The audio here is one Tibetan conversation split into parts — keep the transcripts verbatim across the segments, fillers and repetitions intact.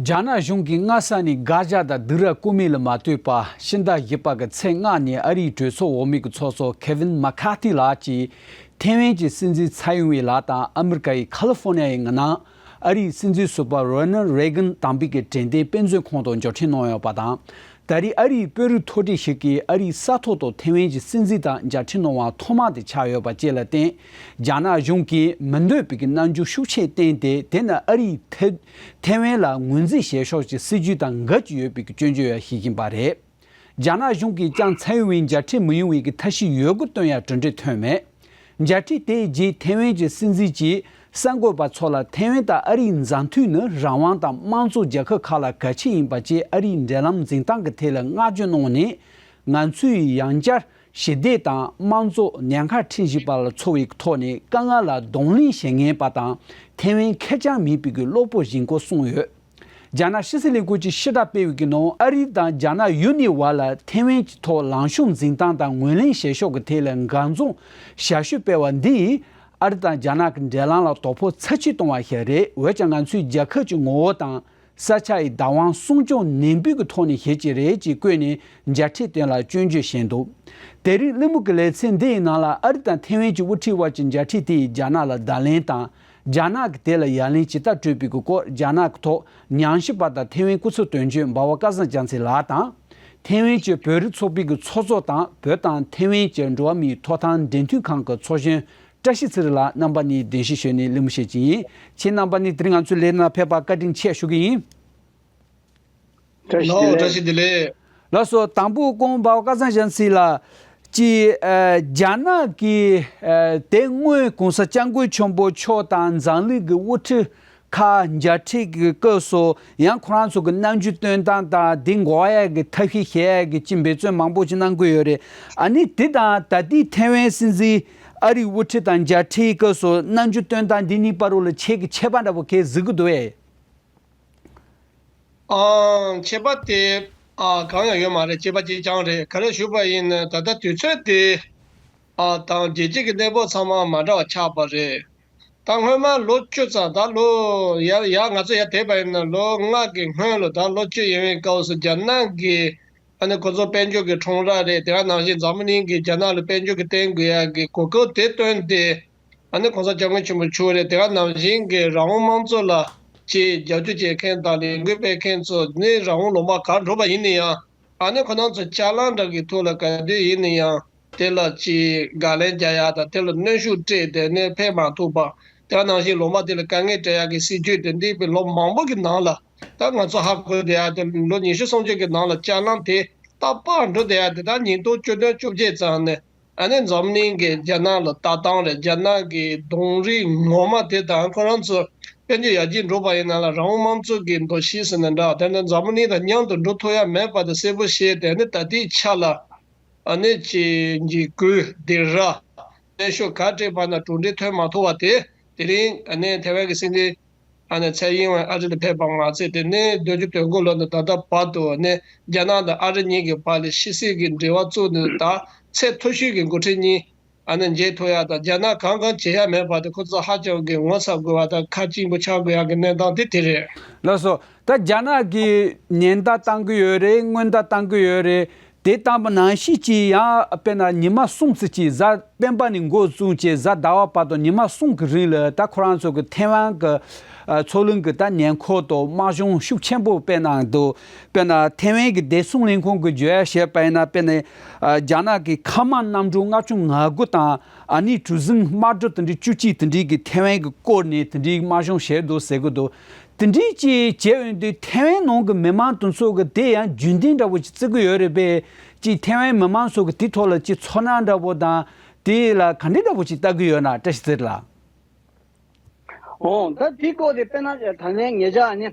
རྒྱ་ནག་གཞུང་གིས་སྔ་ས་ནས་གྷ་ཛ་དང་སྡིགས་ར་རྐུ་མེད་ལ་མ་ལྟོས་པར། ཕྱི་ཟླ་བཞི་པ་གི་ཚེས་ལྔ་ཉིན་ཨ་རིའི་གྲོས་ཚོགས་འོག་མའི་གི་ཚོགས་གཙོ་ཁེ་ཝིན་མ་ཁ་ཐི་ལགས་ཀྱིས་ཐེ་ཝན་གྱི་སྲིད་འཛིན་ཚའེ་ཡིན་ཝེ་ལགས་དང་ཨ་མི་རི་ཀ་ཡི་ཁ་ལི་ཧྥོ་ནི་ཡའི་ངི་ནང་ཨ་རིའི་སྲིད་འཛིན་ཟུར་པ་རོ་ནལ་རེ་གན་དམ་པའི་གི་དྲན་རྟེན་དཔེ་མཛོད་ཁང་དུ་མཇལ་འཕྲད་གནང་ཡོད་པ་དང་། ད་རེས་ཨ་རིའི་དཔོན་རིགས་མཐོ་གྲས་ཤིག་གིས་ཨ་རིའི་ས་ཐོག་ཏུ་ཐེ་ཝན་གྱི་སྲིད་འཛིན་དང་མཇལ་འཕྲད་གནང་བ་ཐོག་མ་དེ་ཆགས་ཡོད་པ་བཅས་ལ་བརྟེན། རྒྱ་ནག་གཞུང་གིས་མི་འདོད་པའི་གི་རྣམ་འགྱུར་ཤུགས་ཆེ་བསྟན་ཏེ། དེ་ནི་ཨ་རིའི་ཐེ་ཐེ་ཝན་ལ་ངོས་འཛིན་བྱེད་ཕྱོགས་ཀྱི་སྲིད་ཇུས་དང་འགལ་གྱི་ཡོད་པའི་གི་སྐྱོན་བརྗོད་ཡང་བྱེད་བཞིན་པ་རེད། རྒྱ་ནག་གཞུང་གིས་ཀྱང་ཚའེ་ཡིན་ཝེ་མཇལ་འཕྲད་མི་ཡོང་བའི་གི་ཐབས་ཤེས་ཡོད་དགུ་བཏོན་ཡང་གྲུབ་འབྲས་ཐོན་མེད། མཇལ་འཕྲད་དེའི་རྗེས་ཐེ་ཝན་གྱི་སྲིད་འཛིན་གྱིས་གསར་འགོད་པ་ཚོ་ལ་ཐེ་ཝན་དང་ཨ་རིའི་མཛའ་མཐུན་ནི་རང་དབང་དང་དམངས་གཙོ་རྒྱལ་ཁབ་ཁག་ལ་གལ་ཆེ་ཡིན་པ་བཅས་ཨ་རིའི་འབྲེལ་ལམ་འཛིན་སྟངས་ཀྱི་ཐད་ལ་བསྔགས་བརྗོད་གནང་ནས། ང་ཚོས་ཡང་བསྐྱར་ཞི་བདེ་དང་དམངས་གཙོ་ཉེན་ཁར་འཁྲི་བཞིན་པ་ལ་ཚོར་བའི་ཐོག་ནས་དཀའ་ངལ་ལ་གདོང་ལེན་བྱེད་ངེས་པ་དང་། ཐེ་ཝན་ཁེར་རྐྱང་མིན་པའི་གི་གློ་བུར་བཞིན་སྐོར་གསུངས་ཡོད། རྒྱ་ནག་ཕྱི་སྲིད་ལས་ཁུངས་ཀྱིས་ཕྱི་ཟླ་སྤེལ་བའི་གི་ནང་ཨ་རི་དང་རྒྱ་ནག་གཡུལ་ནས་བར་ལ་ཐེ་ཝན་གྱི་ཐོག་ལངས་ཕྱོགས་འཛིན་སྟངས་དང་ངོས་ལེན་བྱེད་ཕྱོགས་ཀྱི་ཐད་ལ་འགག་རྩོད་ཞབས་ཞུ་སྤེལ་བ་འདིས་ཨ་རི་དང་རྒྱ་ནག་གི་འབྲེལ་ལམ་ལ་དོ་ཕོག་ཚབས་ཆེ་གཏོང་བ་ཞིག་རེད། འོན་ཀྱང་ང་ཚོའི་རྒྱལ་ཁབ་ཀྱི་ངོ་བོ་དང་ས་ཆ་ཡི་བདག་དབང་སྲུང་སྐྱོང་ནན་པོའི་གི་ཐོག་ནས་བྱེད་ཀྱི་རེད་ཅེས་བཀོད་ནས་མཇལ་འཕྲད་དོན་ལ་སྐྱོན་བརྗོད་བྱས་འདུག་དེ་རིང་གླེང་མོལ་གྱི་ལེ་ཚན་འདི་ཡི་ནང་ལ་ཨ་རི་དང་ཐེ་ཝན་གྱི་དབུ་ཁྲིད་དབར་གྱི་མཇལ་འཕྲད་དེ་ཡིས་རྒྱ་ནག་ལ་བརྡ་ལན་དང་། རྒྱ་ནག་གིས་དེ་ལ་ཡ་ལན་ཇི་ལྟར་སྤྲོད་པའི་གི་སྐོར། རྒྱ་ནག་གི་ཐོག་ཉམས་ཞིབ་པ་དང་ཐེ་ཝན་སྐུ་ཚབ་དོན་གཅོད་འབའ་བ་སྐལ་བཟང་རྒྱ་མཚོ་ལགས་དང་། ཐེ་ཝན་གྱི་བོད་རིགས་ཚོགས་པའི་གི་ཚོགས་གཙོ་དང་བོད་དང་ཐེ་ཝན་གྱི་འགྲོ་བ་མིའི་ཐོབ་ཐང་འབྲེལ་མཐུད་ཁང་གི་ཚོགས་གཞོན་བཀྲ་ཤིས་ཚེ་རིང་ལགས་རྣམ་པ་གཉིས་གདན་ཞུ་ཞུས་ནས་གླེང་མོལ་བྱེད་ཀྱི་ཡིན། ཁྱེད་རྣམ་པ་གཉིས་དེ་རིང་ང་ཚོའི་ལས་རིམ་ལ་ཕེབས་པར་བཀའ་དྲིན་ཆེ་ཞུ་གི་ཡིན། བཀྲ་ཤིས་བདེ་ལེགས། ལགས་སོ། དང་པོ་སྐུ་ངོ་འབའ་བ་སྐལ་བཟང་རྒྱ་མཚོ་ལགས་ཀྱིས། ཨ། རྒྱ་ནག་གིས། ཨ། དེ་སྔོན་གོང་ས་སྐྱབས་མགོན་ཆེན་པོ་མཆོག་དང་འཛམ་གླིང་གི་དབུ་ཁྲིད་ཁག་མཇལ་འཕྲད་ཀྱི་སྐབས་སུ་ཡང་ཁོ་རང་ཚོ་གི་རྣམ་འགྱུར་སྟོན་སྟངས་དང་དེ་འགོག་ཡག་གི་ཐབས་ཤེས་བྱེད་ཡག་གི་ཅིག་འབད་བརྩོན་མང་པོ་ཅིག་གནང་གི་ཡོད་རེད། ཨ་ནི་དེ་དང་ད་ལྟའི་ཐེ་ཝན་སྲིད་འཛིན་ཨ་རིའི་དབུ་ཁྲིད་དང་མཇལ་འཕྲད་སྐབས་སུ་རྣམ་འགྱུར་སྟོན་སྟངས་འདི་གཉིས་བར་ལ་ཁྱེད་ཀྱི་ཁྱད་པར་འདྲ་པོ་གང་གཟིགས་ཀྱི་འདུག་གས། ཨང་། ཁྱད་པར་དེ། ཨ། གང་ཡང་ཡོད་མ་རེད། ཁྱད་པར་གཅིག་རྐྱང་རེད། ག་རེ་ཞུས་པ་ཡིན་ན་ད་ལྟ་དུས་ཚོད་དེ། ཨ། དང་རྒྱལ་སྤྱི་གི་གནས་བབ་ཚང་མ་མ་འདྲ་བ་ཆགས་པ་རེད། ད་སྔོན་མ་ལོ་བཅུ་ཙམ། ད་ལོ་ཡར་ཡར་ང་ཚོ་ཡར་དེད་པ་ཡིན་ན་ལོ་ལྔ་གི་སྔོན་ལ། ད་ལོ་བཅུ་ཡིན་པའི་སྐབས་སུ་རྒྱ་ནག་གིས་ཨ་ནི་ཁོ་ཚོ་དཔལ་འབྱོར་གྱི་ཁྲོམ་ར་རེད། དེ་ག་ནང་བཞིན་འཛམ་བུ་གླིང་གིས་རྒྱ་ནག་ལ་དཔལ་འབྱོར་གྱི་བརྟེན་དགོས་ཡག་གི་གོ་སྐབས་དེ་བཏོན་ཏེ། ཨ་ནི་གོང་ས་སྐྱབས་མགོན་ཆེན་པོ་མཆོག་རེད། དེ་ག་ནང་བཞིན་གྱི་རང་དབང་དམངས་གཙོ་ལ་ཅིག་རྒྱབ་སྐྱོར་བྱེད་མཁན་དང་ལས་འགུལ་སྤེལ་མཁན་ཚོ་ནི་རང་དབང་ལུང་པ་གར་འགྲོ་བ་ཡིན་ན་ཡང་། ཨ་ནི་ཁོ་རང་ཚོ་ཅ་ལག་འདྲ་གི་ཐོག་ལ་ག་དུས་ཡིན་ན་ཡང་དེ་ལ་ཅིག་བརྒལ་ལན་རྒྱག་ཡག་དང་། དེ་ལ་གནོན་ཤུགས་སྤྲད་དེ་ནས་ཕེབས་མ་ཐུབ་པ། དེ་ག་ནང་བཞིན་ལུང་པ་དེ་ལ་དཀའ་ངལ་སྤྲད་ཡག་གི་སྲིད་ཇུས་དེ་འདི་ལོ་མང་པོ་གི་ནང་ལ། ད་ང་ཚོ་ཧ་གོ་བསྡད་ཡག་དེ་ལོ་ཉི་ཤུ་སུམ་ཅུ་གི་ནང་ལ་ཅ་ལག་དེ་ད་པར་འགྲོ་བསྡད་ཡག་དེ། ད་ཉིས་སྟོང་བཅུ་བདུན་བཅོ་བརྒྱད་ཙམ་ནས། ཨ་ནི་འཛམ་གླིང་གི་རྒྱ་ནག་ལ་ལྟ་སྟངས་རེད། རྒྱ་ནག་གི་གདོང་རིས་ངོ་མ་དེ་དང་། ཁོ་རང་ཚོ་དཔལ་འབྱོར་ཡར་རྒྱས་འགྲོ་བ་ཡིན་ན་ལ་རང་དབང་དམངས་གཙོ་གི་འདུ་ཤེས་ཟེར་ན་འདྲ། དེ་ནི་འཛམ་བུ་གླིང་དང་མཉམ་དུ་འགྲོ་ཐུབ་ཡ་མེད་པ་དེ་གསལ་པོ་ཤེས་ཏེ། ཨ་ནི་ད་ལྟའི་ཆ་ལ་ཨ་ནི་ཅིག་འཇིགས་སྐུལ་སྡིགས་ར་གནོན་ཤུགས་ག་སྤྲད་པ་ན་གྲུབ་འབྲས་ཐོན་མ་ཐུབ་པ་དེ། དེ་རིང་ཨ་ནི་ཐེ་ཝན་གྱི་སྲིད་འཛིན་ཨ་ནི་ཚའེ་ཡིན་ཝེན་ཨ་རི་ལ་ཕེབས་པ་མ་ཚད། དེ་ནས་བདུན་ཅུ་དོན་དགུ་ལོ་ནས་ད་ལྟ་བར་དུ་ནས་རྒྱ་ནག་དང་ཨ་རི་གཉིས་ཀྱི་བར་ལ་ཕྱི་སྲིད་ཀྱི་འབྲེལ་བ་བཙུགས་ནས། ད་ཚད་མཐོ་ཤོས་ཀྱི་འགོ་ཁྲིད་གཉིས་ཨ་ནི་མཇལ་ཐུབ་ཡག་དང་། རྒྱ་ནག་གང་གང་བྱེད་ཡག་མེད་པ་དེ་ཁོ་ཚོ་ཧ་ཅང་གི་ངོ་ཚ་དགོས་པ་དང་། ཁ་གཅིག་པོ་ཆགས་དགོས་ཡག་གི་གནས་སྟངས་དེ་དེ་རེད། ལགས་སོ། ད་རྒྱ་ནག་གིས་ཉེན་བརྡ་བཏང་གི་ཡོད་རེད། སྔོན་བརྡ་བཏང་གི་ཡོད་རེད། དེ་ལྟ་བུ་ནང་བཞིན་གྱི་ཡང་དཔེར་ན་ཉི་མ་གསུམ་ཙམ་གྱི་གཟའ་སྤེན་པ་ནས་འགོ་བཙུགས་བྱས་གཟའ་ཟླ་བ་བར་དུ་ཉི་མ་གསུམ་གྱི་རིང་ལ་ད་ཁོ་རང་ཚོ་གི་ཐེ་ཝན་གྱི་ཨ་མཚོ་གླིང་གི་ད་ཉེ་འཁོར་དུ་དམག་སྦྱོང་ཤུགས་ཆེན་པོ་སྤེལ་གནང་འདུག་དཔེར་ན་ཐེ་ཝན་གྱི་བདེ་སྲུང་ལས་ཁུངས་ཀྱི་བརྗོད་ཡག་བྱས་པ་ཡིན་ན། དཔེར་ན་ཨ་རྒྱ་ནག་གི་མཁའ་དམག་གནམ་གྲུ་ལྔ་བཅུ་ང་དགུ་དང་། ཨ་ནི་གྲུ་གཟིངས་དམག་གྲུ་དེ་འདྲའི་བཅུ་གཅིག་དེ་འདྲའི་གི་ཐེ་ཝན་གྱིས་བསྐོར་ནས་དེ་འདྲའི་དམག་སྦྱོང་བྱས་འདུག་ཟེར་གྱི་འདུག་དེ་འདྲའི་ཅིག་བྱས་ཡོང་དུས་ཐེ་ཝན་ནང་གི་མི་མང་དེ་ཚོ་གི་དེ་ཡང་རྒྱུན་ལྡན་འདྲ་བོ་ཅིག་བརྩི་གི་ཡོད་རེད་པས། ཅིག་ཐེ་ཝན་མི་མང་ཚོ་གི་དེ་ཐོག་ལ་ཅིག་ཚོར་སྣང་འདྲ་བོ་དང་། དེ་ལ་ག་འདྲ་འདྲ་བོ་ཅིག་ལྟ་གི་ཡོད་ན། བཀྲ་ཤིས་ཚེ་རིང་ལགས། འོ། ད་དེའི་སྐོར་དེ་དཔེར་ན་ད་ནས་ངེད་ཅག་ནི་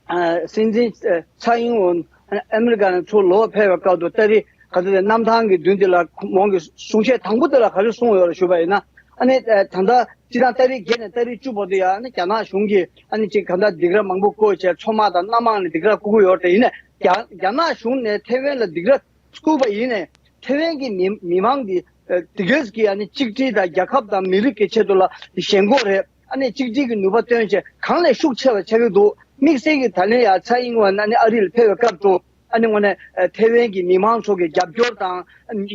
ཨ་སྲིད་འཛིན་ཨ་ཚའེ་ཡིན་ཝེན་ཨ་ཨ་མི་རི་ཀ་ནས་ཚུར་ལོག་ཕེབས་པའི་སྐབས་དུ་ད་རེས་ག་ཚོད་དེ་གནམ་ཐང་གི་མདུན་དེ་ལ་ཁོང་གི་གསུང་བཤད་དང་པོ་དེ་ལ་ག་རེ་གསུངས་ཡོད་རེད་ཞུས་པ་ཡིན་ན། ཨ་ནི་ཨ་ད་ལྟ་སྤྱིར་བཏང་ཏ་རིག་བརྒྱད་ནས་ཏ་རིག་བཅུ་བར་དུ་ཡང་ཨ་ནི་རྒྱ་ནག་གཞུང་གིས་ཨ་ནི་ཅིག་ག་འདྲ་སྡིགས་ར་མང་པོ་བསྐུལ་བྱས། མཚོ་དམག་དང་གནམ་དམག་ནས་སྡིགས་ར་བསྐུལ་གྱི་ཡོད་རེད་དེ། ཡིན་ནའི་རྒྱ་རྒྱ་ནག་གཞུང་ནས་ཐེ་ཝན་ལ་སྡིགས་ར་བསྐུལ་བ་ཡིན་ནའི་ཐེ་ཝན་གྱི་མི་མི་མང་གི་ཨ་དེ་གས་ཀྱི་ཨ་ནི་གཅིག་སྒྲིལ་དང་རྒྱལ་ཁབ་དང་མི་རིགས་ཀྱི་ཆེད་དུ་ལ་ཞེན་ཁོག་རེད། ཨ་ནི་གཅིག་སྒྲིལ་གྱི་ནུས་པ་བཏོན་བྱས་གང་ལས་ཤུགས་ཆེ་བ་ཆགས་ཀྱི་འདུག་དམིགས་བསལ་གྱི་ད་ལན་ཡང་ཚའེ་ཨིན་ཝན་ཨ་ནི་ཨ་རི་ལ་ཕེབས་པའི་སྐབས་སུ་ཨ་ནི་དངོས་གནས་ཨ་ཐེ་ཝན་གྱི་མི་མང་ཚོ་གི་རྒྱབ་སྐྱོར་དང་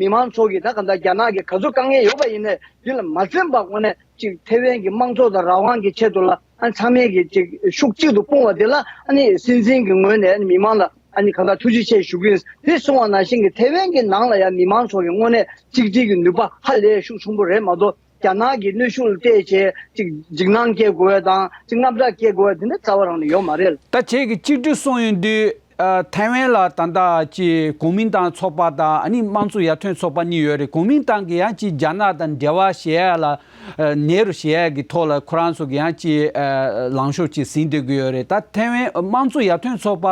མི་མང་ཚོ་གི་ད་ག་འདྲ་རྒྱ་ནག་གི་ག་ཚོད་དཀའ་ངལ་ཡོད་པ་ཡིན་ནའི་འདི་ལ་མ་འཛེམས་པར་དངོས་གནས་ཅིག་ཐེ་ཝན་གྱི་དམངས་གཙོ་དང་རང་དབང་གི་ཆེད་དུ་ལ་ཨ་ཚང་མས་ཀྱི་ཅིག་ཤུགས་གཅིག་ཏུ་སྤུངས་པ་དེ་ལ་ཨ་ནི་སྲིད་འཛིན་གྱི་ངོས་ནས་ཨ་ནི་མི་མང་ལ་ཨ་ནི་གང་ལྟར་ཐུགས་རྗེ་ཆེ་ཞུ་གི་ཡིན། དེ་གསུངས་པ་ནང་བཞིན་གྱི་ཐེ་ཝན་གྱི་ནང་ལ་ཡང་མི་མང་ཚོ་གི་དངོས་གནས་གཅིག་སྒྲིལ་གྱི་ནུས་པ་ཧ་ལས་ཤུགས་ཆེན་པོ་རེད་མ་གཏོགས། རྒྱ་ནག་གི་གནོན་ཤུགས་ལ་བལྟས་བྱས་ཅིག་འཇིགས་སྣང་སྐྱེ་དགོས་ཡ་དང་ཅིག་དངངས་སྐྲག་སྐྱེ་དགོས་ཡ་དེ་འདྲ་རྩ་བ་རང་ནས་ཡོད་མ་རེད། ད་ཁྱེད་ཀྱིས་གཅིག་སྒྲིལ་གསུངས་ཡོང་དུས། ཨ། ཐའེ་ཝན་ལ་ད་ལྟ་ཅིག་གོ་མིན་ཏང་ཚོགས་པ་དང་ཨ་ནི་དམངས་གཙོ་ཡར་ཐོན་ཚོགས་པ་གཉིས་ཡོད་རེད། གོ་མིན་ཏང་གིས་ཡང་ཅིག་རྒྱ་ནག་དང་འབྲེལ་བ་བྱེད་ཡ་ལ། ཨ། ནེ་རུ་བྱེད་ཡ་གི་ཐོག་ལ་ཁོ་རང་ཚོ་གིས་ཡང་ཅིག་ཨ། ལངས་ཕྱོགས་ཅིག་ཟིན་སྡོད་ཀྱི་ཡོད་རེད། ད་ཐའེ་ཝན་དམངས་གཙོ་ཡར་ཐོན་ཚོགས་པ་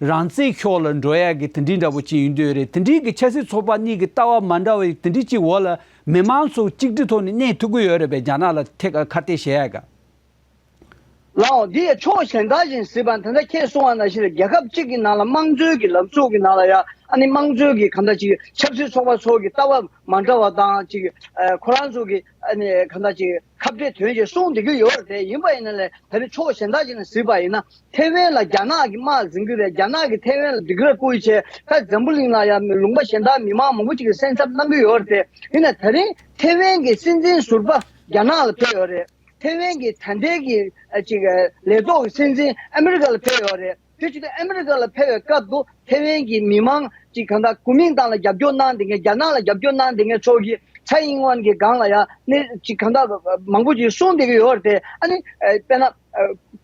རང་བཙན་ཕྱོགས་ལ་འགྲོ་ཡ་གི་དེ་འདྲའི་འདྲ་པོ་ཅིག་ཡིན་དུས་རེད། དེ་འདྲའི་གི་ཆབ་སྲིད་ཚོགས་པ་གཉིས་ཀྱི་ལྟ་བ་མ་འདྲ་བའི་དེ་འདྲའི་ཅིག་འོག་ལ། མི་མང་ཚོ་གཅིག་སྒྲིལ་ཐོག་ནས་གནས་ཐུབ་ཀྱི་ཡོད་རེད་པས། རྒྱ་ནག་ལ་ཐད་ཀར་ཁ་གཏད་བྱེད་ཡ་ག་ལའོ། འདི་ཡང་ཕྱོགས་གཞན་དག་ཅིག་ནས་གཟིགས་པ་ན། ད་ལྟ་ཁྱེད་གསུངས་པ་ནང་བཞིན་རྒྱལ་ཁབ་གཅིག་གི་ནང་ལ་དམངས་གཙོའི་གི་ལམ་ཕྱོགས་ཀྱི་ནང་ལ་ཡང་ཨ་ནི་དམངས་གཙོའི་གི་གང་ལྟར་ཅིག་ཆབ་སྲིད་ཚོགས་པ་ཚོ་གི་ལྟ་བ་མ་འདྲ་བ་དང་ཅིག་ཨ། ཁོ་རང་ཚོ་གི་ཨ་ནི་གང་ལྟར་ཅིག་ཁ་བྲལ་དོན་ཅིག་གསུངས་བསྡད་ཀྱི་ཡོད་རེད། ཡིན་པ་ཡིན་ན་ལས་ད་རེས་ཕྱོགས་གཞན་དག་ཅིག་ནས་གཟིགས་པ་ཡིན་ན། ཐེ་ཝན་ལ་རྒྱ་ནག་གིས་དམག་འཛིང་གི་རེད། རྒྱ་ནག་གིས་ཐེ་ཝན་ལ་སྡུག་རུས་བསྐུལ་བྱས། ད་འཛམ་བུ་གླིང་ལ་ཡང་ལུང་པ་གཞན་དག་མི་མང་མང་པོ་ཅིག་གིས་སེམས་འཚབ་གནང་གི་ཡོད་རེད། ཡིན་ན་ད་རིང་ཐེ་ཝན་གྱི་སྲིད་འཛིན་ཟུར་པ་རྒྱ་ནག་ལ་ཕེབས་ཡོད་རེད། ཐེ་ཝན་གྱི་ད་ལྟའི་གི་ཨ་ཅིག་ལས་ཐོག་གི་སྲིད་འཛིན་ཨ་མི་རི་ཀ་ལ་ཕེབས་ཡོད་རེད། དེ་བྱས་ཏེ་ཨ་མི་རི་ཀ་ལ་ཕེབས་པའི་སྐབས་སུ་ཐེ་ཝན་གྱི་མི་མང་ཅིག་གང་ལྟར་གོ་མིན་ཏང་ལ་རྒྱབ་སྐྱོར་གནང་བསྡད་མཁན། རྒྱ་ནག་ལ་རྒྱབ་སྐྱོར་གནང་བསྡད་མཁན་ཚོ་གིས་ཚའེ་ཨིན་ཝན་གྱི་སྒང་ལ་ཡང་ནི་ཅིག་གང་ལྟར་མང་པོ་ཅིག་གསུངས་བསྡད་ཀྱི་ཡོད་རེད་དེ། ཨ་ནི་ཨ་དཔེར་ན་ཨ་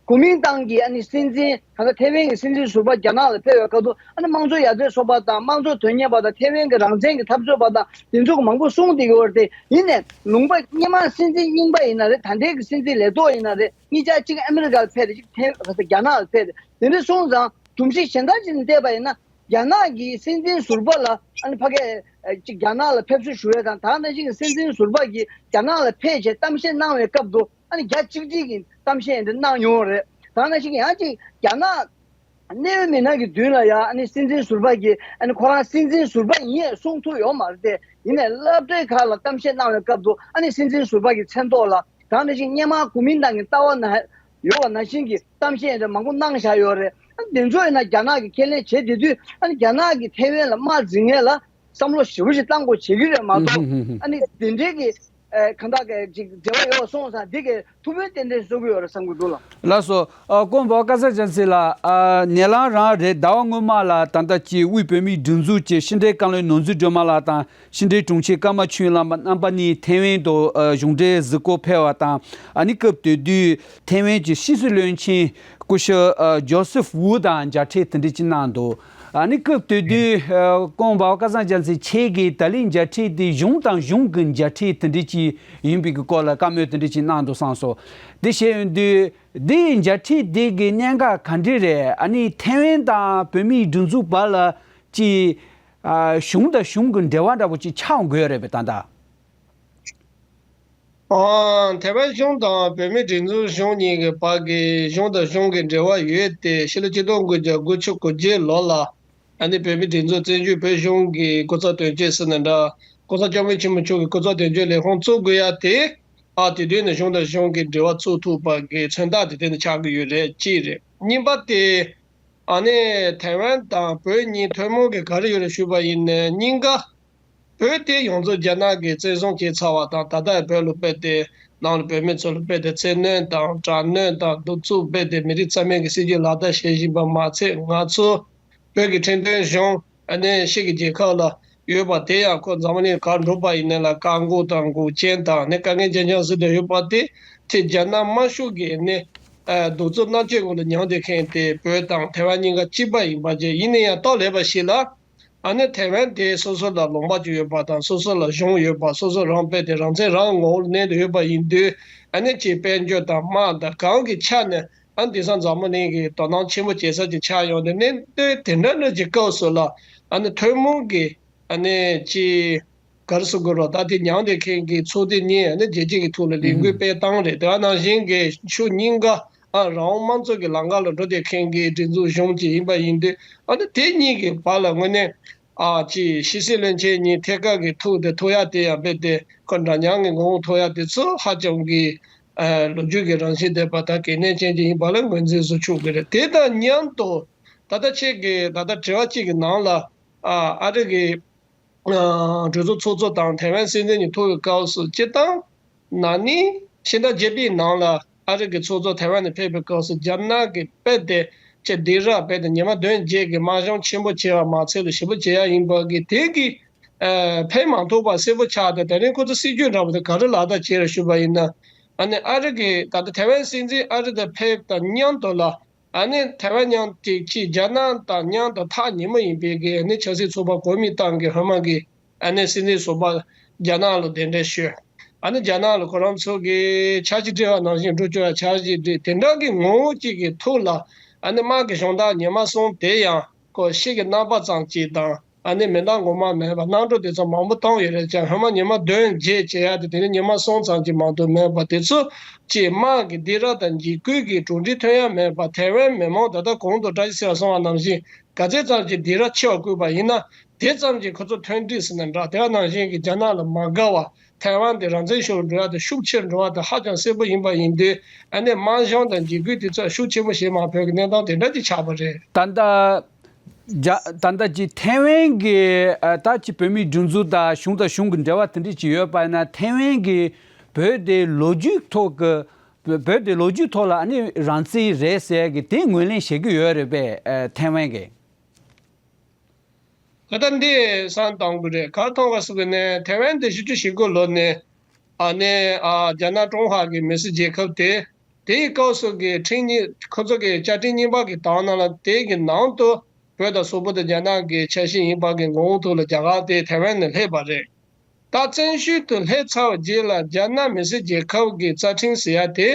གོ་མིན་ཏང་གི་ཨ་ནི་སྲིད་འཛིན་གང་ལྟར་ཐེ་ཝན་གྱི་སྲིད་འཛིན་ཟུར་པ་རྒྱ་ནག་ལ་ཕེབས་པའི་སྐབས་སུ་ཨ་ནི་དམངས་གཙོ་ཡར་ཐོན་ཚོགས་པ་དང་དམངས་གཙོ་དོན་གཉེར་བ་དང་ཐེ་ཝན་གྱི་རང་བཙན་གྱི་འཐབ་རྩོད་པ་དང་དེ་ཚོ་གི་མང་པོ་གསུངས་བསྡད་ཀྱི་ཡོད་རེད་དེ། ཡིན་ནའི་ལུང་པ་སྔོན་མ་སྲིད་འཛིན་རྙིང་པ་ཡིན་ན་རེད། ད་ལྟའི་གི་སྲིད་འཛིན་ལས་ཐོག་ཡིན་ན་རེད། གཉིས་ཆ་གཅིག་ཨ་མི་རི་ཀ་ལ་ཕེབས་རེད། གཅིག་ཐེ་རྒྱ་ནག་ལ་ཕེབས་རེད། དེ་འདྲ་སོང་ཙང་སྒྲོམ་གཞི་གཞན་དག་ཅིག་ནས་བལྟས་པ་ཡིན་ན། རྒྱ་ནག་གི་སྲིད་འཛིན་ཟུར་པ་ལ་ཨ་ནི་ཕ་གིར་ཨ་ཅིག་རྒྱ་ནག་ལ་ཕེབས་བསུ་ཞུ་ཡས་དང་། ད་ནང་བཞིན་གྱི་སྲིད་འཛིན་ཟུར་པ་གིས་རྒྱ་ནག་ལ་ཕེབས་བྱས་གཏམ་བཤད་གནང་བའི་སྐབས་སུ་ཨ་ནི་རྒྱ་གཅིག་སྒྲིལ་གྱི་གཏམ་བཤད་འདི་གནང་མྱོང་བ་རེད། ད་ནང་བཞིན་གྱི་ཡང་ཅིག་རྒྱ་ནག་གནད་ཡོད་མི་སྣ་གི་མདུན་ལ་ཡང་ཨ་ནི་སྲིད་འཛིན་ཟུར་པ་གིས་ཨ་ནི་ཁོ་རང་སྲིད་འཛིན་ཟུར་པ་ཡིན་ཡས་གསུང་ཐུབ་ཡོད་མ་རེད་དེ། ཡིན་ནའི་སློབ་གྲྭའི་ཁག་ལ་གཏམ་བཤད་གནང་བའི་སྐབས་སུ་ཨ་ནི་སྲིད་འཛིན་ཟུར་པ་གི་མཚན་ཐོག་ལ། ད་ནང་བཞིན་སྔོན་མ་གོ་མིན་ཏང་གི་ལྟ་བ་ན་ཡོད་པ་ནང་བཞིན་གྱི་གཏམ་བཤད་འདྲ་མང་པོ་གནང་བཞག་ཡོད་རེད། ཨ་ནི་དེ་ཚོ་ཡིན་ན་རྒྱ་ནག་གིས་ཁས་ལེན་བྱེད་བསྡད་དུས། ཨ་ནི་རྒྱ་ནག་གིས་ཐེ་ཝན་ལ་དམག་འཛིང་མཁན་ལ་བསམ་བློ་ཞེ་པོ་ཞིག་བཏང་དགོས་བྱེད་ཀྱི་རེད་མ་གཏོགས། ཨ་ནི་དེ་འདྲའི་གི་ཨ་གང་དག་གི་ཅིག་འབྲེལ་བ་ཡོད་སོང་ཙང་འདི་གི་ཐུགས་ཕན་ཏན་ཏན་གསོ་གི་ཡོད་རེད་བསམ་གྱི་འདུག་ལགས། ལགས་སོ། ཨ། ཀོང་པོ་ཀ་ས་ཅན་སི་ལགས། ཨ། ནེ་ལང་རང་རེད། ཟླ་བ་སྔོན་མ་ལ་ད་ལྟ་ཅིག་དབུས་བོད་མིའི་སྒྲིག་འཛུགས་ཀྱི་ཕྱི་འབྲེལ་བཀའ་བློན་ནོར་འཛིན་སྒྲོལ་མ་ལགས་དང་། ཕྱི་འབྲེལ་དྲུང་ཆེ་ཀརྨ་ཆོས་གླིང་རྣམ་པ་གཉིས་ཐེ་ཝན་དུ་ཨ་གཞུང་འབྲེལ་གཟིགས་སྐོར་ཕེབས་པ་དང་། ཨ་ནི་སྐབས་དེ་དུས་ཐེ་ཝན་གྱི་ཕྱི་སྲིད་བློན་ཆེན་སྐུ་ཞབས་ཨ་ཇོ་སེབ་ཝུ་དང་མཇལ་འཕྲད་དེ་འདྲ་ཅིག་གནང་འདུག་ཨ་ནི་སྐབས་དེ་དུས་ཨ་ཀོང་པོ་ཀ་ས་ཅན་སི་ཁྱེད་ཀྱིས་ད་ལན་མཇལ་འཕྲད་དེ་གཞུང་དང་གཞུང་གི་མཇལ་འཕྲད་དེ་འདྲ་ཅིག་ཡིན་པའི་གི་སྐོར་ལ་བཀའ་མོལ་དེ་འདྲ་ཅིག་གནང་འདུག་བསམ་སོང་། དེ་བྱས་ཡོང་དུས་འདིའི་མཇལ་འཕྲད་དེ་གི་གནད་འགག་ག་འདྲ་རེད། ཨ་ནི་ཐེ་ཝན་དང་བོད་མིའི་སྒྲིག་འཛུགས་བར་ལ་ཅིག་ཨ་གཞུང་དང་གཞུང་གི་འབྲེལ་བ་འདྲ་པོ་ཅིག་ཆགས་དགོས་རེད་པས་ད་ལྟ། ཨ་ཐེ་ཝན་གཞུང་དང་བོད་མིའི་སྒྲིག་འཛུགས་གཞུང་གཉིས་ཀྱི་བར་གྱི་གཞུང་དང་གཞུང་གི་འབྲེལ་བ་ཡོད་དེ། ཕྱི་ལོ་ཆིག་སྟོང་དགུ་བརྒྱ་དགུ་བཅུ་གོ་བརྒྱད་ལོ་ལ་ཨ་ནི་བོད་མིའི་སྒྲིག་འཛུགས་བཙན་བྱོལ་བོད་གཞུང་གི་སྐུ་ཚབ་དོན་གཅོད་ཟེར་ན་འདྲ། ༸གོང་ས་༸སྐྱབས་མགོན་ཆེན་པོ་མཆོག་གི་སྐུ་ཚབ་དོན་གཅོད་ལས་ཁུངས་བཙུགས་དགོས་ཡ་དེ། ཨ་དེ་དུས་ནས་གཞུང་དང་གཞུང་གི་འབྲེལ་བ་བཙུགས་ཐུབ་པ་གི་མཚོན་རྟགས་དེ་དེ་ནས་ཆགས་ཀྱི་ཡོད་རེད། གཅིག་རེད། གཉིས་པ་དེ། ཨ་ནི་ཐེ་ཝན་དང་བོད་གཉིས་ཐུན་མོང་གི་ག་རེ་ཡོད་རེད་ཞུས་པ་ཡིན་ན། གཉིས་ཀ་བོད་དེ་ཡོངས་རྫོགས་རྒྱ་ནག་གིས་བཙན་བཟུང་བྱས་ཚར་བ་དང་། ད་ལྟ་བོད་ལ་རྦད་དེ་ནང་ལ་བོད་མི་ཚོ་ལ་རྦད་དེ་བཙན་གནོན་དང་དྲག་གནོན་དང་གདུག་རྩུབ་རྦད་དེ་མི་རིགས་རྩ་མེད་ཀྱི་སྲིད་ཇུས་ལག་བསྟར་བྱེད་བཞིན་པ་མ་ཚད། ང་ཚོ་བོད་ཀྱི་ཁྲིམས་མཐུན་གཞུང་ཨ་ནི་ཕྱི་གི་རྒྱལ་ཁབ་ལ་ཡོད་པ་དེ་ཡང་ཁོ་འཛམ་བུ་གླིང་གར་འགྲོ་པ་ཡིན་ནའི་ལ་བཀག་འགོག་དང་འགོག་རྐྱེན་དང་ནི་དཀའ་ངལ་ཅན་ཅན་ཟེར་དུ་ཡོད་པ་དེ་ཚེ་རྒྱ་ནག་དམར་ཤོག་གིས་ནི་ཨ་གདུག་རྩུབ་མནར་གཅོད་འོག་ལ་མྱངས་བསྡད་མཁན་དེ་བོད་དང་ཐེ་ཝན་གཉིས་ཀ་གཅིག་པ་ཡིན་པ་བཅས་ཡིན་ན་ཡང་གཏོགས་ལེགས་པ་ཞིག་ལ། ཨ་ནི་ཐེ་ཝན་དེ་སོ་སོ་ལ་ལུང་པ་ཅིག་ཡོད་པ་དང་སོ་སོ་ལ་གཞུང་ཡོད་པ། སོ་སོ་རང་རྦད་དེ་རང་བཙན་རང་ངོ་བོར་གནས་ཏེ་ཡོད་པ་ཡིན་དུས། ཨ་ནི་ཅིག་དཔལ་འབྱོར་དང་དམག་དང་གང་གི་ཆ་ནས། ཨ་ནི་དེང་སང་འཛམ་བུ་གླིང་གི་དོ་སྣང་ཆེན་པོ་བྱེད་ས་ཅིག་ཆགས་ཡོང་དུས། གནད་དོན་དེ་འདྲ་འདྲ་ཅིག་སྐབས་སུ་ལ་ཨ་ནི་ཐུན་མོང་གི་ཨ་ནི་ཅིག་ག་རེ་ཟེར་དགོས་རེད། ད་དེ་མྱངས་བསྡད་མཁན་གྱི་ཚོགས་སྡེ་གཉིས་ཨ་ནི་རྒྱལ་སྤྱི་གི་ཐོག་ལ་ལས་འགུལ་སྤེལ་སྟངས་རེད། དེ་ག་ནང་བཞིན་གྱི་ཕྱོགས་གཉིས་ཀ་ཨ་རང་དབང་དམངས་གཙོ་གི་ལམ་ཁ་ལ་འགྲོ་བསྡད་མཁན་གྱི་སྒྲིག་འཛུགས་གཞུང་ཅིག་ཡིན་པ་ཡིན་དུས། ཨ་ནི་དེ་གཉིས་ཀྱི་བར་ལ་དངོས་གནས་ཨ་ཅིག་ཕྱི་སྲིད་བློན་ཆེན་གཉིས་ཐད་ཀར་གྱི་ཐུག་དེ་ཐུག་ཡ་དེ་ཡང་རྦད་དེ་ཁོ་འདྲ་མཉམ་གྱི་ངོ་བོ་ཐུག་ཡ་དེ་ཚོ་ཧ་ཅང་གི་ ཨ་ལོ་རྒྱུས་ཀྱི་རང་བཞིན་ལྡན་པ་དང་གལ་གནད་ཅན་ཅིག་ཡིན་པ་ལ་ངོས་འཛིན་བཟོ་ཆོག་གི་རེད། དེ་དང་མཉམ་དུ་ད་ལྟ་ཁྱེད་ཀྱིས་ད་ལྟ་དྲི་བ་གཅིག་གི་ནང་ལ་ཨ་ཨ་རི་གི་ཨ་གྲོས་ཚོགས་ཚོགས་གཙོ་དང་ཐའེ་ཝན་སྲིད་འཛིན་གཉིས་ཐུག་པའི་སྐབས་སུ་སྤྱིར་བཏང་ན་ནིང་ཕྱི་ཟླ་བརྒྱད་པའི་ནང་ལ་ཨ་རི་གི་ཚོགས་གཙོ་ཐའེ་ཝན་ནས་ཕེབས་པའི་སྐབས་སུ་རྒྱ་ནག་གི་དཔེ་དེ་ཅིག་སྡིགས་ར་རྦད་དེ་ཉི་མ་བདུན་བརྒྱད་ཀྱི་དམག་སྦྱོང་ཆེན་པོ་བྱས་པ་མ་ཚད་ལ་ཞེ་པོ་བྱེད་ཡ་ཡིན་པ་གི་དེ་གི་ཨ་ཕན་མ་ཐོགས་པ་གསལ་པོ་ཆགས་ཏེ། དེ་རིང་ཁོ་ཚོ་སྲིད་ཇུས་འདྲ་པོ་དེ་ག་རེ་ལག་བསྟར་བྱས་རེད་ཞུས་པ་ཡིན་ན། ཨ་ནི་ཨ་རི་གི་ད་ལྟ་ཐའེ་ཝན་སྲིད་འཛིན་ཨ་རི་དུ་ཕེབས་དང་མཉམ་དུ་ལ་ཨ་ནི་ཐའེ་ཝན་མཉམ་དེ་ཅིག་རྒྱ་ནག་དང་མཉམ་དུ་ཐག་ཉེ་མོ་ཡིན་པའི་གི་ཨ་ནི་ཆབ་སྲིད་ཚོགས་པ་གོ་མིན་ཏང་གི་སྔོན་མ་གི་ཨ་ནི་སྲིད་འཛིན་ཟུར་པ་རྒྱ་ནག་ལ་གདན་འདྲེན་ཞུས། ཨ་ནི་རྒྱ་ནག་ལ་ཁོ་རང་ཚོ་གི་འཆར་གཞི་བྲིས་པ་ནང་བཞིན་འགྲོ་བཅུག་ཡ་འཆར་གཞི་བྲིས། དེ་འདྲ་གི་ངོ་བོ་གཅིག་གི་ཐོག་ལ་ཨ་ནི་དམག་གི་གཞུང་དག་ཉི་མ་གསུམ་དེ་ཡང་ཁོ་ཤི་གི་རྣམ་པ་ཙམ་གཅིག་དང་། ཨ་ནི་མེ་མདའ་གོང་མ་མེད་པ་གནམ་གྲུ་དེ་ཚོ་མང་པོ་བཏང་ཡོད་རེད་ཀྱང་། སྔོན་མ་ཉི་མ་བདུན་བརྒྱད་བྱེད་ཡ་དེ་དེ་ནི་ཉི་མ་གསུམ་ཙམ་གྱི་མང་དུ་མེད་པ་དེ་ཚོ་ཀྱི་དམག་གི་སྡིགས་ར་དང་འཇིགས་སྐུལ་གྱི་གྲུབ་འབྲས་ཐོན་ཡ་མེད་པ། ཐའེ་ཝན་མི་མང་ད་ལྟ་གོང་དུ་བཀྲ་ཤིས་ཚེ་རིང་གསུངས་པ་ནང་བཞིན་ག་ཚད་ཙམ་གྱི་སྡིགས་ར་ཆེ་བ་བསྐུལ་བ་ཡིན་ན་དེ་ཙམ་གྱི་ཁོ་ཚོ་མཐུན་སྒྲིལ་ཟེར་ན་འདྲ། དེ་ནང་བཞིན་གྱི་རྒྱ་ནག་ལ་མ་དགའ་བ། ཐའེ་ཝན་དེ་རང་བཙན་ཤོར་འགྲོ་ཡ་དང་ཤུགས་ཆེར་འགྲོ་བ་དང་ཧ་ཅང་གསལ་པོ་ཡིན་པ་ཡིན་དུས། ཨ་ནི་དམག་སྦྱོང་དང་འཇིགས་སྐུལ་དེ་ཚོ་ཤུགས་ཆེན་པོ་བྱེད་མ་ཕོད་ཀྱི་གནས་སྟངས་དེ་འདྲ་ཅིག་ཆགས་པ་རེད། ད་ལྟ་རྒྱ་ད་ལྟ་ཅིག་ཐའེ་ཝན་གྱི་ཨ་ད་ཅིག་བོད་མིའི་སྒྲིག་འཛུགས་དང་གཞུང་དང་གཞུང་གི་འབྲེལ་བ་དེ་འདྲ་ཅིག་ཡོད་པ་ཡིན་ན། ཐའེ་ཝན་གྱི་བོད་དེ་ལོ་རྒྱུས་ཐོག་གི་བོད་དེ་ལོ་རྒྱུས་ཐོག་ལ་ཨ་ནི་རང་བཙན་རེད་ཟེར་གི་དེ་ངོས་ལེན་བྱེད་ཀྱི་ཡོད་རེད་པས། ཨ་ཐའེ་ཝན་གྱི། ད་ལྟ་འདི་བསམ་བཏང་དགོས་རེད། ག་རེ་མཐོང་ག་ཟེར་གི་ནས་ཐའེ་ཝན་དེ་ཆིག་སྟོང་དགུ་བརྒྱ་བཞི་བཅུ་ཞེ་དགུ་ལོ་ནས་ཨ་ནི་ཨ་རྒྱ་ནག་ཀྲུང་ཧྭ་གི་མི་སེར་རྒྱལ་ཁབ་དེ་དེའི་སྐབས་སུ་གི་ཁྲིམས་གཉིས་ཁོ་ཚོ་གི་བཅའ་ཁྲིམས་གཉིས་པ་གི་དང་ནང་ལ་དེ་གི་ནང་དུ་བོད་དང་སོག་པོ་དེ་རྒྱ་ནག་གི་ཆ་ཤས་ཡིན་པ་གི་ངོ་བོ་ཐོག་ལ་རྒྱ་གར་དེ་ཐའེ་ཝན་ནས་སླེབས་པ་རེད། ད་བཙན་བྱོལ་དུ་སླེབས་ཚར་བ་རྗེས་ལ་རྒྱ་ནག་མི་སེར་རྒྱལ་ཁབ་ཀྱི་རྩ་ཁྲིམས་ཟེར་ཡ་དེ་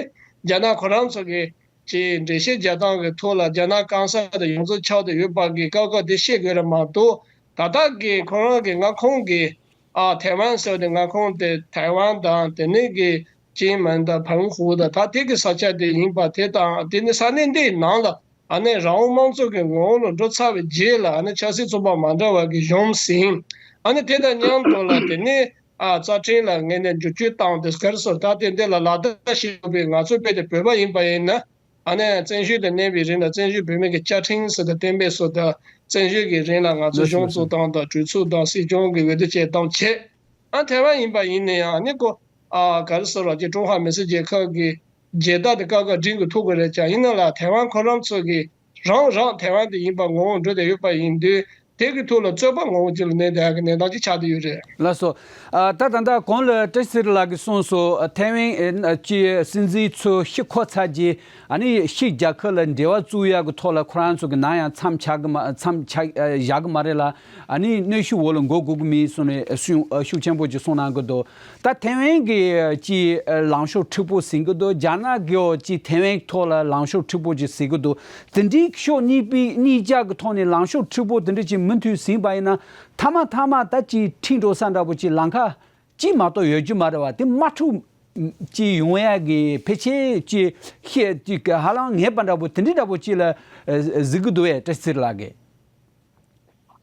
རྒྱ་ནག་ཁོ་རང་ཚོ་གི་ཀྱི་འགྲེལ་བཤད་རྒྱག་སྟངས་ཀྱི་ཐོག་ལ་རྒྱ་ནག་སྐམ་ས་དང་ཡོངས་རྫོགས་ཁྱབ་བསྡད་ཡོད་པ་གི་སྐབས་སྐབས་དེ་བཤད་དགོས་རེད་མ་གཏོགས། ད་ལྟ་གི་ཁོ་རང་གི་མངའ་ཁོངས་ཀྱི་ཨ་ཐའེ་ཝན་ཟེར་བ་དེ་མངའ་ཁོངས་དེ་ཐའེ་ཝན་དང་དེ་ནས་གི་ཅིན་མན་དང་ཕན་ཧུ་དང་ད་དེ་གི་ས་ཆ་དེ་ཡིན་པ་དེ་དང་། དེ་ནི་ས་གནས་འདིའི་ནང་ལ་ཨ་ནི་རང་དབང་དམངས་གཙོ་གི་ངོ་བོ་ལ་འགྲོ་ཚར་བའི་རྗེས་ལ་ཨ་ནི་ཆབ་སྲིད་ཚོགས་པ་མ་འདྲ་བ་གི་གཞུང་ཟིན། ཨ་ནི་དེ་དང་མཉམ་དུ་ལ་དེ་ནས་ཨ་རྩ་ཁྲིམས་ལ་ངེས་ནས་འགྱུར་བཅོས་བཏང་དེ་ག་རེ་ཟེར་ད་དེ་འདི་ལ་ལག་བསྟར་བྱེད་དགོས་པའི་ང་ཚོ་དཔེ་དེ་བོད་པ་ཡིན་པ་ཡིན་ན། ཨ་ནི་བཙན་བྱོལ་དུ་གནས་པའི་རིང་ལ་བཙན་བྱོལ་བོད་མི་གི་བཅའ་ཁྲིམས་སུ་དང་གཏན་འབེབས་སུ་དང་བཙན་བྱོལ་གྱི་རིང་ལ་ང་ཚོ་ལགས་སོ་གཞུང་ལགས་སོ། བཙུགས་སྟངས་དང་གྲོས་ཚོགས་དང་སྲིད་སྐྱོང་གི་འོས་བསྡུ་བྱེད་སྟངས་བྱེད། ཨ་ཐའེ་ཝན་ཡིན་པ་ཡིན་ན་ཡང་ཨ་ནི་ཀོ་ཨ་ག་རེ་ཟེར་བ་ཀྱི་ཀྲུང་ཧྭ་མི་སེར་རྒྱལ་ཁབ་ཀྱི་རྒྱལ་དར་དེ་ཀ་ཀ་སྒྲེང་གི་ཐུག་གི་རེད་ཀྱང་། ཡིན་ན་ལ་ཐའེ་ཝན་ཁོ་རང་ཚོ་གི་རང་རང་ཐའེ་ཝན་དེ་ཡིན་པ་ངོ་བོ་འགྲོ་བསྡད་ཡོད་པ་ཡིན་དུས། དེ་གི་ཐོག་ལ་རྩོད་པ་ངོ་བོ་ཅིག་ལ་གནས་བསྡད་ཡག་གི་གནས་སྟངས་ཅིག་ཆགས་བསྡད་ཡོད་རེད། ལགས་སོ། ཨ་ད་ད་ལྟ་གོང་ལ་བཀྲ་ཤིས་ཚེ་རིང་ལགས་ཀྱིས་གསུངས་སོང་། ཨ་ཐའེ་ཝན་ཨ་ཀྱི་སྲིད་འཛིན་ཚོ་ཤི་འཁོར་ཚར་རྗེས་ཨ་ནི་ཕྱི་རྒྱལ་ཁབ་ལ་འབྲེལ་བ་བཙུགས་ཡག་གི་ཐོག་ལ་ཁོ་རང་ཚོ་གི་ནམ་ཡང་མཚམས་ཆག་གི་མ་མཚམས་ཆག་ཨ་བཞག་གི་མ་རེད་ལ། ཨ་ནི་གནོན་ཤུགས་འོག་ལ་འགོ་དགོས་ཀྱི་མིན་གསུངས་ནས་ཤུགས་ཤུགས་ཆེན་པོ་ཅིག་གསུངས་གནང་གི་འདུག་ད་ཐའེ་ཝན་གྱི་ཅིག་ལངས་ཕྱོགས་མཁྲེགས་པོ་ཟིན་གྱི་འདུག་རྒྱ་ནག་གིའོ་ཅིག་ཐའེ་ཝན་ཐོག་ལ་ལངས་ཕྱོགས་མཁྲེགས་པོ་ཅིག་ཟིན་གྱི་འདུག་དེ་འདྲའི་ཕྱོགས་གཉིས་པའི་གཉིས་ཆ་གི་ཐོག་ནས་ལངས་ཕྱོགས་མཁྲེགས་པོ་དེ་འདྲ་ཅིག་མུ་མཐུད་ཟིན་པ་ཡིན་ན། མཐའ་མ་མཐའ་མ་ད་ཅིག་ཁྲིད་འགྲོ་ས་འདྲ་པོ་ཅིག་ལམ་ཁ་ཅིག་མ་གཏོགས་ཡོད་རྒྱུ་མ་རེད་བ། དེ་དམག་འཁྲུག་ཅིག་ཡོང་ཡ་གི་ཕལ་ཆེར་ཅིག་ཤེས་ཅིག་ཧ་ལམ་ངེས་པ་འདྲ་པོ་དེ་འདྲའི་འདྲ་པོ་ཅིག་ལ་གཟིགས་གི་འདུག་བས་བཀྲ་ཤིས་ཚེ་རིང་ལགས་ཀྱིས།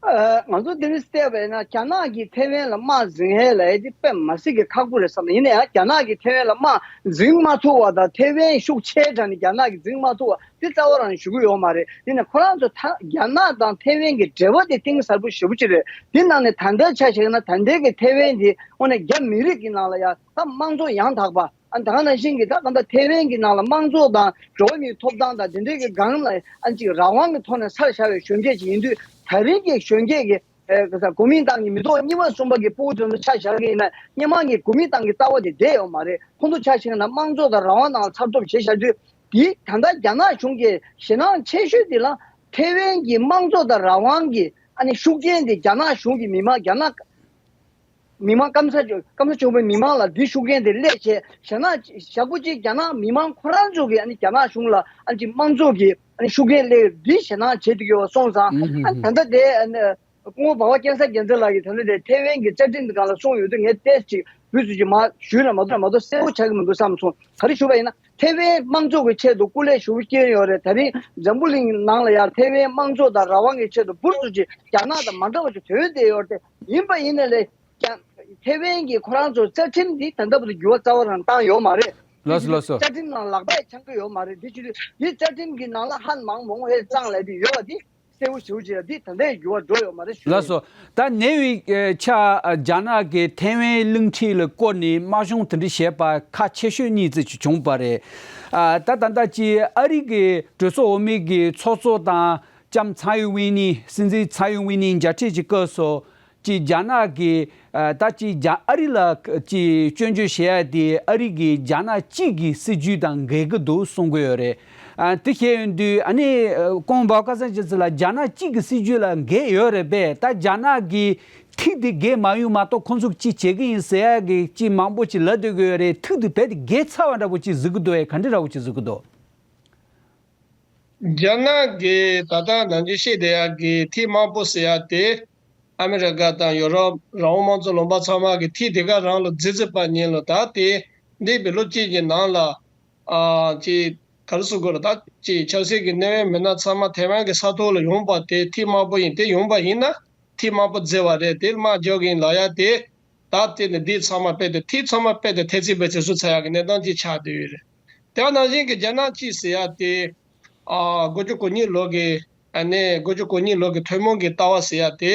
ཨ། ང་ཚོ་འདི་ནས་བལྟས་པ་ཡིན་ན་རྒྱ་ནག་གིས་ཐེ་ཝན་ལ་དམག་འཛིང་ཡས་ལ་ཡ་དེ་དཔེ་མ་སྲིད་ཀྱི་ཁག་པོ་རེད་བསམ། ཡིན་ན་ཡང་རྒྱ་ནག་གིས་ཐེ་ཝན་ལ་དམག་འཛིང་མ་ཐུབ་པ་དང་ཐེ་ཝན་ཤུགས་ཆེ་དྲགས་ནས་རྒྱ་ནག་གིས་འཛིང་མ་ཐུབ་པ་དེ་རྩ་བ་རང་ཞུ་གི་ཡོད་མ་རེད། ཡིན་ན་ཁོ་རང་ཚོ་ད་རྒྱ་ནག་དང་ཐེ་ཝན་གྱི་འབྲེལ་བ་དེ་གཏིང་ཟབ་པོ་ཞེ་པོ་ཅིག་རེད། དེ་ནང་ནས་ད་ལྟའི་ཆ་བཞག་ན་ད་ལྟའི་གི་ཐེ་ཝན་དེ་དངོས་གནས་རྒྱ་མི་རིགས་ཀྱི་ནང་ལ་ཡ་ད་དམངས་གཙོ་ཡང་དག་པ། ཨ་ནི་ད་ག་ནང་བཞིན་གྱི་ད་གང་ལྟར་ཐེ་ཝན་གྱི་ནང་ལ་དམངས་གཙོ་དང་འགྲོ་བ་མིའི་ཐོབ་ཐང་དང་དེ་འདྲའི་གི་སྒང་ལ་ཨ་ནི་ཅིག་རང་དབང་གི་ཐོག་ནས་ས་བཞག་པའི་གཞོན་སྐྱེས་ཅིག་ཡིན་དུས། ད་རིང་གི་གཞོན་སྐྱེས་ཀྱི་ཨེ་ག་ས་གོ་མིན་ཏང་གི་མི་ཐོག་གཉིས་པ་གསུམ་པ་གི་ཕྲུ་གུ་ཚོ་ཆ་བཞག་གི་ཡིན་ན་སྔོན་མ་གི་གོ་མིན་ཏང་གི་ལྟ་བ་དེ་བསྡད་ཡོད་མ་རེད། ཁོང་ཚོ་ཆ་བཞག་ན་དམངས་གཙོ་དང་རང་དབང་ནང་ལ་འཚབ་ཐབས་བྱེད་བཞག་དུས། དེ་ད་ལྟ་རྒྱ་ནག་གཞུང་གི་ཞེད་སྣང་ཆེ་ཤོས་དེ་ལ་ཐེ་ཝན་གྱི་དམངས་གཙོ་དང་རང་དབང་གི་ཨ་ནི་ཤུགས་རྐྱེན་དེ་རྒྱ་ནག་གཞུང་གི་མི་མང་རྒྱ་ནག་མི་མང་སྐམ་ས་ཆུང་སྐམ་ས་ཆུང་པའི་མི་མང་ལ་འདི་ཤུགས་རྐྱེན་དེ་སླེབས་བྱས་ཞེད་སྣང་ཞག་པོ་ཅིག་རྒྱ་ནག་མི་མང་ཁོ་རང་ཚོ་གིས་ཨ་ནི་རྒྱ་ནག་གཞུང་ལ་ཨ་ནི་ཅིག་དམངས་གཙོ་གི་ཨ་ནི་ཤུགས་རྐྱེན་སླེབས་འདི་ཞེད་སྣང་བྱེད་ཐུབ་ཀྱི་ཡོད་པ་སོང་ཙང་། ཨ་ནི་ད་ལྟ་དེ་ཨ་ནི་སྐུ་ངོ་འབའ་བ་སྐལ་བཟང་རྒྱལ་མཚན་ལགས་ཀྱིས་ད་ལྟ་དེ་ཐེ་ཝན་གྱི་བཅའ་ཁྲིམས་དེ་སྒང་ལ་གསུངས་ཡོད་དུས་ངས་ཏོག་ཙམ་ཅིག་འུད་ཚུགས་ཀྱིས་མར་ཞུས་ན་མ་གཏོགས་མ་གཏོགས་གསལ་པོ་ཆགས་ཀྱི་མི་འདུག་བསམ་སོང་། ག་རེ་ཞུ་བ་ཡིན་ན། ཐེ་ཝན་དམངས་གཙོ་གི་ཆེད་དུ་སྐུ་ལས་ཞུ་སྐྱོན་ཡོད་རེད། ད་རིང་འཛམ་བུ་གླིང་ནང་ལ་ཡང་ཐེ་ཝན་དམངས་གཙོ་དང་རང་དབང་གི་ཆེད་དུ་འབུར་ཚུགས་ཀྱིས་རྒྱ་ནག་དང་མ་འདྲ་བ་ཞིག་ཐོན་བསྡད་ཡོད་རེད། ཡིན་པ་ཡིན་ན་ལས་ཀྱང་ཐེ་ཝན་གྱི་ཁོ་རང་ཚོ་རྩ་ཁྲིམས་འདི་ད་ལྟ་བར་དུ་འགྱུར་བ་རྩ་བ་རང་བཏང་ཡོད་མ་རེད། ལགས་སོ་ལགས་སོ། བཅའ་ཁྲིམས་ནང་ལག་པས་འཆང་གི་ཡོད་མ་རེད། འདི་ཅི་རེད། འདི་བཅའ་ཁྲིམས་ཀྱི་ནང་ལ་ཧན་མང་མང་ཧེ་ཙང་ལབ་དེ་ཡོད་པ་འདི་གསལ་པོ་ཞེ་པོ་ཅིག་ལ་འདི་ད་ལྟའི་འགྱུར་བ་འགྲོ་ཡོད་མ་རེད་ཞུ། ལགས་སོ། ད་ཉེ་བའི་ཆ་རྒྱ་ནག་གིས་ཐའེ་ཝན་གླིང་ཁྲི་ལ་བསྐོར་ནས་དམག་སྦྱོང་དེ་འདྲ་བྱས་པ་ཁག་ཆེ་ཤོས་གཉིས་ཙམ་ཅིག་བྱུང་པ་རེད། ད་ད་ལྟ་ཅིག་ཨ་རི་གི་གྲོས་ཚོགས་འོག་མའི་གི་ཚོགས་གཙོ་དང་ལྕམ་ཚའེ་ཝེན་ནི་སྲིད་འཛིན་ཚའེ་ཝེན་ནི་མཇལ་འཕྲད་ཀྱི་སྐབས་སུ། ཅིག་རྒྱ་ནག་གིས་ད་ཅིག་རྒྱ་ཨ་རི་ལ་ཅིག་སྐྱོན་བརྗོད་བྱེད་ཡ་དེ་ཨ་རི་གིས་རྒྱ་ནག་གཅིག་གི་སྲིད་ཇུས་དང་འགལ་གྱི་འདུག་གསུང་གི་ཡོད་རེད། དེ་བཤད་ཡོང་དུས་ཨ་ནི་ཀོང་བའོ་ཁ་སང་ཅི་ཚེ་ལ་རྒྱ་ནག་གཅིག་གི་སྲིད་ཇུས་ལ་འགལ་ཡོད་རེད་པས། ད་རྒྱ་ནག་གིས་ཐིག་དེ་འགལ་མ་ཡོང་མ་གཏོགས་ཁོང་ཚོ་གཅིག་བྱེད་ཀྱི་ཡིན་ཟེར་ཡ་གི་ཅིག་མང་པོ་ཅིག་ལབ་སྡོད་ཀྱི་ཡོད་རེད། ཐིག་དེ་རྦད་དེ་འགལ་ཚར་བ་འདྲ་པོ་ཅིག་གཟིགས་ཀྱི་འདུག་ཨེ། ག་འདྲ་འདྲ་པོ་ཅིག་གཟིགས་ཀྱི་འདུག་རྒྱ་ནག་གིས་ད་ལྟ་ནང་ཆོས་བཤད་བསྡད་ཡག་གི་ཐིག་དམར་པོ་ཟེར་ཡག་དེ་ཨ་མི་རི་ཀ་དང་ཡོ་རོབ་རང་དབང་དམངས་གཙོ་ལུང་པ་ཚང་མ་གི་ཐིག་དེ་ག་རང་ལ་རྫི་རྫི་པ་ཉིན་ལ་ད་དེ་འདས་པའི་ལོ་གཅིག་གི་ནང་ལ་ཨ་ཅི་ག་རེ་ཟེར་དགོས་རེད། ད་ཅི་ཆབ་སྲིད་ཀྱི་གནད་ཡོད་མི་སྣ་ཚང་མ་ཐའེ་ཝན་གྱི་ས་ཐོག་ལ་ཡོང་པ་དེ་ཐིག་དམར་པོ་ཡིན། དེ་ཡོང་པ་ཡིན་ན་ཐིག་དམར་པོ་རྫི་བ་རེད། དེ་དམག་རྒྱག་གི་ཡིན་ལབ་ཡག་དེ། ད་དེ་ནི་འདི་ཚང་མ་རྦད་དེ་ཐིག་ཚང་མ་རྦད་དེ་ཐེལ་ཙེ་བེ་ཙེ་བཟོ་ཚར་ཡག་གི་གནས་སྟངས་ཅིག་ཆགས་བསྡད་ཡོད་རེད། དེ་ནང་བཞིན་གྱི་རྒྱ་ནག་གཅིག་ཟེར་ཡག་དེ་ཨ་དགུ་བཅུ་གོ་གཉིས་ལོ་གི་ཨ་ནི་དགུ་བཅུ་གོ་གཉིས་ལོ་གི་ཐུན་མོང་གི་ལྟ་བ་ཟེར་ཡག་དེ་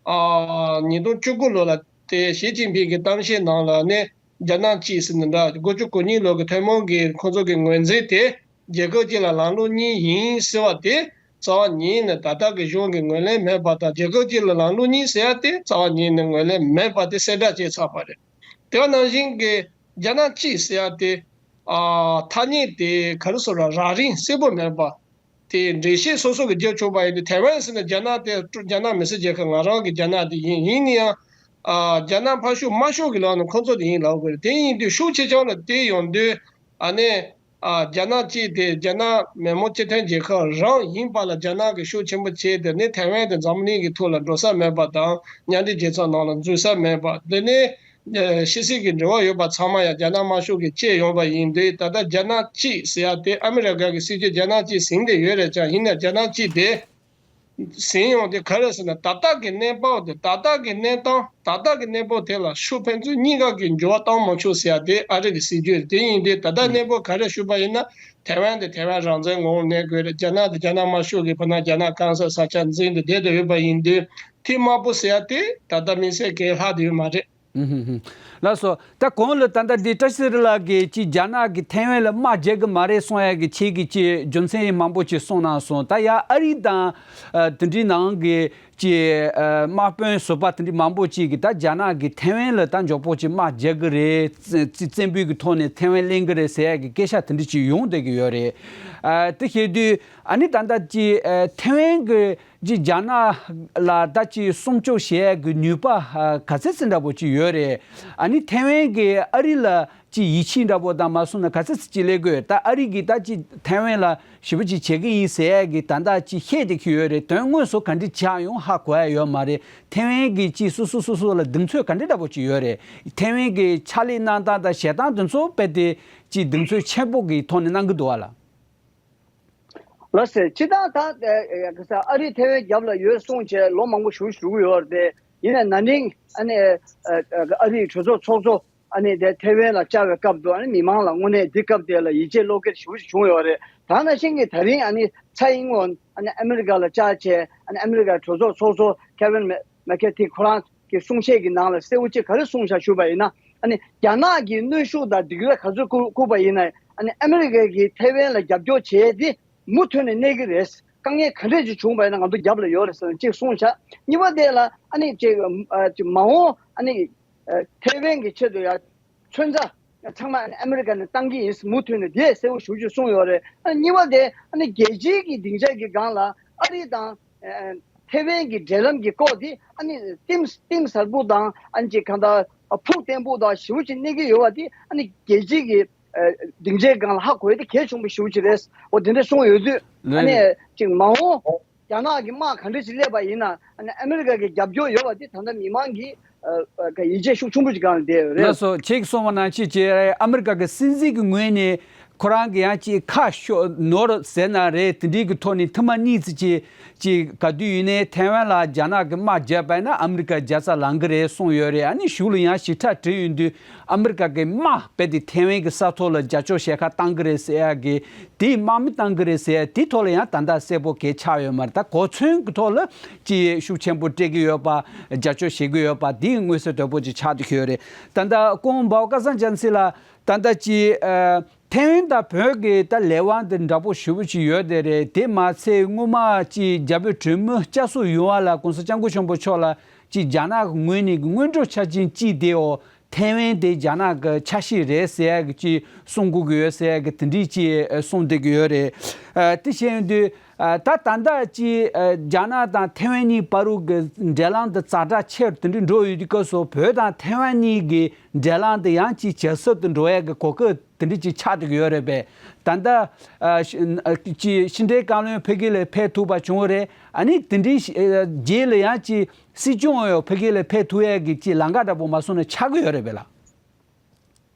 ཨ་ཉིས་སྟོང་བཅུ་དགུ་ལོ་ལ་དེ་ཞི་ཅིན་ཕིང་གི་གཏམ་བཤད་ནང་ལ་ནི་རྒྱ་ནག་གཅིག་ཟེར་ནི་འདྲ། དགུ་བཅུ་གོ་གཉིས་ལོ་གི་ཐུན་མོང་གི་ཁོང་ཚོ་གི་ངོས་འཛིན་དེ། རྒྱལ་ཁབ་གཅིག་ལ་ལམ་ལུགས་གཉིས་ཡིན་ཟེར་བ་དེ་རྩ་བ་ཉིད་ནས་ད་ལྟ་གི་གཞུང་གི་ངོས་ལེན་མེད་པ་དང་། རྒྱལ་ཁབ་གཅིག་ལ་ལམ་ལུགས་གཉིས་ཟེར་ཡ་དེ་རྩ་བ་ཉིད་ནས་ངོས་ལེན་མེད་པ་དེ་གསལ་བསྒྲགས་བྱས་ཚར་བ་རེད། དེ་བ་ནང་བཞིན་གྱི་རྒྱ་ནག་གཅིག་ཟེར་ཡ་དེ་ཨ་ཐ་སྙད་དེ་ག་རེ་ཟེར་ར་རགས་རིམ་གསལ་པོ་མེད་པ། དེ་འགྲེལ་བཤད་སོ་སོ་གི་རྒྱབ་ཆོག་པ་ཡིན་དུས། ཐའེ་ཝན་ཟེར་ན་རྒྱ་ནག་དེ་རྒྱ་ནག་མི་སེར་རྒྱལ་ཁབ་ང་རང་གི་རྒྱ་ནག་དེ་ཡིན། ཡིན་ན་ཡང་ཨ་རྒྱ་ནག་ཕར་ཤོག་མར་ཤོག་གི་ལམ་ནས་ཁོང་ཚོ་དེ་ཡིན་ལབ་དགོས་རེད། དེ་ཡིན་དུས་ཤུགས་ཆེ་ཆུང་ལ་བལྟས་ཡོང་དུས་ཨ་ནི། ཨ་རྒྱ་ནག་གཅིག་དེ་རྒྱ་ནག་མི་དམངས་སྤྱི་མཐུན་རྒྱལ་ཁབ་རང་ཡིན་པ་ལ་རྒྱ་ནག་གིས་ཤུགས་ཆེན་པོ་བྱས་ཏེ་ནི་ཐའེ་ཝན་དེ་འཛམ་གླིང་གི་ཐོག་ལ་འགྲོ་ས་མེད་པ་དང་། མཉམ་འབྲེལ་རྒྱལ་ཚོགས་ནང་ལ་འཛུལ་ས་མེད་པ་དེ་ནི་ཕྱི་སྲིད་ཀྱི་འབྲེལ་བ་ཡོད་པ་ཚང་མ་ཡང་རྒྱ་ནག་དམར་ཤོག་གིས་བཅད་ཡོང་བ་ཡིན་དུས། ད་ལྟ་རྒྱ་ནག་གཅིག་ཟེར་ཡ་དེ་ཨ་མི་རི་ཀ་གི་སྲིད་ཇུས་རྒྱ་ནག་གཅིག་ཟིན་བསྡད་ཡོད་རེད་ཀྱང་། ཡིན་ན་རྒྱ་ནག་གཅིག་དེ། ཟིན་ཡོང་དེ་ག་རེ་ཟེར་ན། ད་ལྟ་གི་གནས་བབ་དེ། ད་ལྟ་གི་གནས་སྟངས། ད་ལྟ་གི་གནས་བབ་དེ་ལ་ཤུགས་ཕན་ཚུན་གཉིས་ཀ་གིས་འགྱུར་བ་བཏང་མ་ཆོག་ཟེར་ཡ་དེ་ཨ་རི་གི་སྲིད་ཇུས་རེད། དེ་ཡིན་དུས་ད་ལྟ་གནས་བབ་ག་རེ་ཞུས་པ་ཡིན་ན། ཐའེ་ཝན་དེ་ཐའེ་ཝན་རང་བཙན་ངོ་བོ་གནས་དགོས་རེད། རྒྱ་ནག་དེ་རྒྱ་ནག་དམར་ཤོག་གི་བར་ན་རྒྱ་ནག་རྐང་ས་ས་ཆ་འཛིན་དེ་བསྡད་དེ་ཡོད་པ་ཡིན་དུས། ཐིག་དམར་པོ་ཟེར་ཡ་དེ་ད་ལྟ་དམིགས་བསལ་གང་ལྷག་བསྡད་ཡོད་མ་རེད། ལགས་སོ། ད་གོང་ལ་ད་ལྟ་འདི་བཀྲ་ཤིས་ཚེ་རིང་ལགས་ཀྱིས་ཅིག་རྒྱ་ནག་གིས་ཐའེ་ཝན་ལ་དམག་རྒྱག་གི་མ་རེད་གསུང་ཡ་གི་ཆེད་ཀྱི་ཅིག་རྒྱུ་མཚན་མང་པོ་ཅིག་གསུངས་གནང་སོང་། ད་ཡ་ཨ་རི་དང་ཨ་དེ་འདྲའི་ནང་གི་ཅིག་ཨ་དམག་དཔོན་ཟུར་པ་དེ་འདྲའི་མང་པོ་ཅིག་གིས་ད་རྒྱ་ནག་གིས་ཐའེ་ཝན་ལ་ད་མགྱོགས་པོ་ཅིག་དམག་རྒྱག་གི་རེད། བཙན་བཙན་པོའི་གི་ཐོག་ནས་ཐའེ་ཝན་ལེན་གི་རེད་ཟེར་ཡ་གི་སྐད་ཆ་དེ་འདྲ་ཅིག་ཡོང་བསྡད་ཀྱི་ཡོད་རེད། ཨ་དེ་བཤད་དུས་ཨ་ནི་ད་ལྟ་ཅིག་ཨ་ཐའེ་ཝན་གི་ཅིག་རྒྱ་ནག་ལ་ད་ཅིག་སྲུང་སྐྱོབ་བྱེད་ཡ་གི་ནུས་པ་ཨ་ག་ཚད་ཅིག་འདྲ་པོ་ཅིག་ཡོད་རེད། ཨ་ནི་ཐའེ་ཝན་གིས་ཨ་རི་ལ་ཅིག་ཡིད་ཆེས་འདྲ་པོ་དང་མ་སོང་ན་ག་ཚད་ཅིག་སླེབས་དགོས། ད་ཨ་རི་གིས་ད་ཅིག་ཐའེ་ཝན་ལ་ཞེ་པོ་ཅིག་བྱེད་ཀྱི་ཡིན་ཟེར་ཡ་གི་ད་ལྟ་ཅིག་བཤད་བསྡད་ཀྱི་ཡོད་རེད། དོན་དངོས་སུ་ག་འདྲ་ཆགས་ཡོང་ཧ་གོ་ཡ་ཡོད་མ་རེད། ཐའེ་ཝན་གིས་ཅིག་སོ་སོ་སོ་སོ་ལ་གདེང་ཚོད་ག་འདྲ་འདྲ་པོ་ཅིག་ཡོད་རེད། ཐའེ་ཝན་གི་ཕྱག་ལས་གནང་སྟངས་དང་བྱེད་སྟངས་དེ་ཚོ་རྦད་དེ་ཅིག་གདེང་ཚོད་ཆེན་པོ་གི་ཐོག་ནས་གནང་གི་འདུག་བ་ལ། ལགས་སེ། སྤྱིར་བཏང་ད་ཨ་ཨ་ཨ་རི་ཐའེ་ཝན་རྒྱབ་ལ་ཡོད་གསུངས་བྱས་ལོ་མང་པོ་ཞིག་བཞུགས་ཡོད་རེད་དེ། ཡིན་ནའི་ན་ནིང་ཨ་ནི་ཨ་ཨ་ཨ་རིའི་གྲོས་ཚོགས་ཚོགས་གཙོ་ཨ་ནི་དེ་ཐའེ་ཝན་ལ་བཅར་བའི་སྐབས་དུ། ཨ་ནི་མི་མང་ལ་དངོས་གནས་འདི་སྐབས་དེ་ལ་ཡིད་ཆེས་བློ་འགེལ་ཞེ་པོ་ཞིག་བྱུང་ཡོད་རེད། ད་ནང་བཞིན་གྱི་ད་རིང་ཨ་ནི་ཚའེ་ཨིན་ཝེན་ཨ་ནི་ཨ་མི་རི་ཀ་ལ་བཅར་བྱས། ཨ་ནི་ཨ་མི་རི་ཀའི་གྲོས་ཚོགས་ཚོགས་གཙོ་ཁེ་ཝིན་མེ་མེ་ཀ་ཐི་ཁོ་རང་གི་གསུང་བཤད་ཀྱི་ནང་ལ་གསལ་པོ་ཅིག་ག་རེ་གསུངས་བཞག་ཞུས་པ་ཡིན་ན། ཨ་ནི་རྒྱ་ནག་གིས་གནོན་ཤུགས་དང་སྡིགས་ར་ག་ཚོད་བསྐུར་བསྐུར་བ་ཡིན་ན། ཨ་ནི་ཨ་མི་རི་ཀ་གིས་ཐའེ་ཝན་ལ་རྒྱབ་སྐྱོར་བྱས་ཏེ་མུ་མཐུད་ནས་གནས་ཀྱི་རེད། དཀའ་ངལ་ག་འདྲས་ཅིག་བྱུང་བ་ཡིན་ན་ང་ཚོ་རྒྱབ་ལ་ཡོད་རེད་ཟེར་ནས་ཅིག་གསུངས་བཞག་གཉིས་པ་དེ་ལ་ཨ་ནི་ཅིག་ཨ་ཅིག་མ་འོངས་ཨ་ནི་ཨ་ཐའེ་ཝན་གྱི་ཆེད་དུ་ཡ་མཚོན་རྩ་ཚང་མ་ཨ་ནི་ཨ་མི་རི་ཀ་ནས་བཏང་གི་ཡིན་མུ་མཐུད་ནས་དེ་གསལ་པོ་ཞེ་པོ་ཅིག་གསུངས་ཡོད་རེད། ཨ་ནི་གཉིས་པ་དེ་ཨ་ནི་རྒྱལ་སྤྱིའི་གི་སྡིངས་ཆ་གི་སྒང་ལ་ཨ་རི་དང་ཨ་ཐའེ་ཝན་གྱི་འབྲེལ་ལམ་གྱི་སྐོར་དེ་ཨ་ནི་གཏིང་གཏིང་ཟབ་པོ་དང་། ཨ་ནི་ཅིག་གང་ལྟར་ཕུགས་བརྟན་པོ་དང་ཞེ་པོ་ཅིག་གནས་ཀྱི་ཡོད་པ་དེ་ཨ་ནི་རྒྱལ་སྤྱིའི་གི་ཨ་སྡིངས་ཆའི་སྒང་ལ་ཧ་གོ་ཡ་དེ་གལ་ཆེན་པོ་ཞེ་པོ་ཅིག་རེད། འོ་དེ་འདྲ་གསུངས་ཡོད་དུས་ཨ་ནི་ཅིག་མ་འོངས་རྒྱ་ནག་གི་དམག་ག་འདྲ་ཞིག་སླེབས་པ་ཡིན་ན། ཨ་ནི་ཨ་མི་རི་ཀ་གི་རྒྱབ་སྐྱོར་ཡོད་པ་དེ་ད་ལྟ་མི་མང་གིས་ཨ་ཨ་ཡིད་ཆེས་ཤུགས་ཆེན་པོ་ཞིག་སྒང་ལ་བསྡད་ཡོད་རེད། ལགས་སོ། ཁྱེད་ཀྱིས་གསུངས་པ་ནང་བཞིན་བྱས་ཨ་མི་རི་ཀ་གི་སྲིད་འཛིན་གྱི་ངོས་ནས་ ཁོ་རང་གི་ཡང་ཅིག་ཁ་ཤོ་ནོར་ཟེར་ན་རེད། དེ་འདྲའི་གི་ཐོག་ནས་ཐེངས་མ་གཉིས་ཙམ་ཅིག་ཅིག་ག་དུས་ཡིན་ནའི་ཐའེ་ཝན་ལ་རྒྱ་ནག་གི་དམག་བརྒྱབ་པ་ཡིན་ན་ཨ་མི་རི་ཀ་རྒྱལ་ས་ལངས་གི་རེད་གསུངས་ཡོད་རེད། ཨ་ནི་གཞུག་ལ་ཡང་ཞིབ་ཕྲ་དྲིས་ཡོང་དུས་ཨ་མི་རི་ཀ་གི་དམག་རྦད་དེ་ཐའེ་ཝན་གི་ས་ཐོག་ལ་རྒྱ་ཕྱོགས་ཞལ་ཁ་བཏང་གི་རེད་ཟེར་ཡ་གི་དེའི་དམག་མི་བཏང་གི་རེད་ཟེར་ཡ་དེའི་ཐོག་ལ་ཡང་ད་ལྟ་གསལ་པོ་གས་ཆགས་ཡོད་མ་རེད། ད་གོ་མཚོན་གི་ཐོག་ལ་ཅིག་ཤུགས་ཆེན་པོ་སྤྲད་གི་ཡོད་པ། རྒྱབ་སྐྱོར་བྱེད་གི་ཡོད་པ་དེ་མངོན་གསལ་དོད་པོ་ཅིག་ཆགས་བསྡད་ཡོད་རེད། ད་ལྟ་ཀོང་བའོ་ཀ་སང་ཅན་སི་ལ་ད་ལྟ་ཅིག་ཨ། ཐའེ་ཝན་དང་བོད་ཀྱི་ད་ལས་དབང་དེ་འདྲ་པོ་ཞེ་པོ་ཅིག་ཡོད་དེ་རེད། དེ་མ་ཚད་སྔོན་མ་ཅིག་རྒྱ་བོད་གྲོས་མོལ་བསྐྱར་གསོ་ཡོང་བ་ལ་༸གོང་ས་༸སྐྱབས་མགོན་ཆེན་པོ་མཆོག་ལ་ཅིག་རྒྱ་ནག་གི་ངོས་ནས་སྔོན་འགྲོ་ཆ་རྐྱེན་ཅིག་དེའོ། ཐའེ་ཝན་དེ་རྒྱ་ནག་གི་ཆ་ཤས་རེད་ཟེར་ཡ་གི་ཅིག་གསུང་གི་ཡོད་ཟེར་ཡ་གི་དེ་འདྲའི་ཅིག་གསུང་བསྡད་ཀྱི་ཡོད་རེད། ཨ། དེ་བཤད་ཡོང་དུས་ཨ། ད་ད་ལྟ་ཅིག་ཨ། རྒྱ་ནག་དང་ཐའེ་ཝན་གཉིས་བར་དུ་གི་འབྲེལ་ལམ་དེ་ཛ་དྲག་ཆེ་རུ་དེ་འདྲ་འགྲོ་ཡོད་དུས་སྐབས་སུ་བོད་དང་ཐའེ་ཝན་གཉིས་ཀྱི་འབྲེལ་ལམ་དེ་ཡང་ཅིག་ཇེ་སྲ་དུ་འགྲོ་ཡ་གི་གོ་སྐབས་དེ་འདྲ་ཅིག་ཆགས་བསྡད་ཀྱི་ཡོད་རེད་པས། ད་ལྟ་ཨ། ཕྱི་ཨ། ཅིག་ཕྱི་འབྲེལ་བཀའ་བློན་ཕ་གི་ལ་ཕེབས་ཐུབ་པ་བྱུང་བ་རེད། ཨ་ནི་དེ་འདྲའི་ཨ། རྗེས་ལ་ཡང་ཅིག་སྲིད་སྐྱོང་ཡང་ཕ་གི་ལ་ཕེབས་ཐུབ་ཡ་གི་ཅིག་ལམ་ཁ་འདྲ་པོ་མ་སོང་ན་ཆགས་ཀྱི་ཡོད་རེད་པས་ལགས།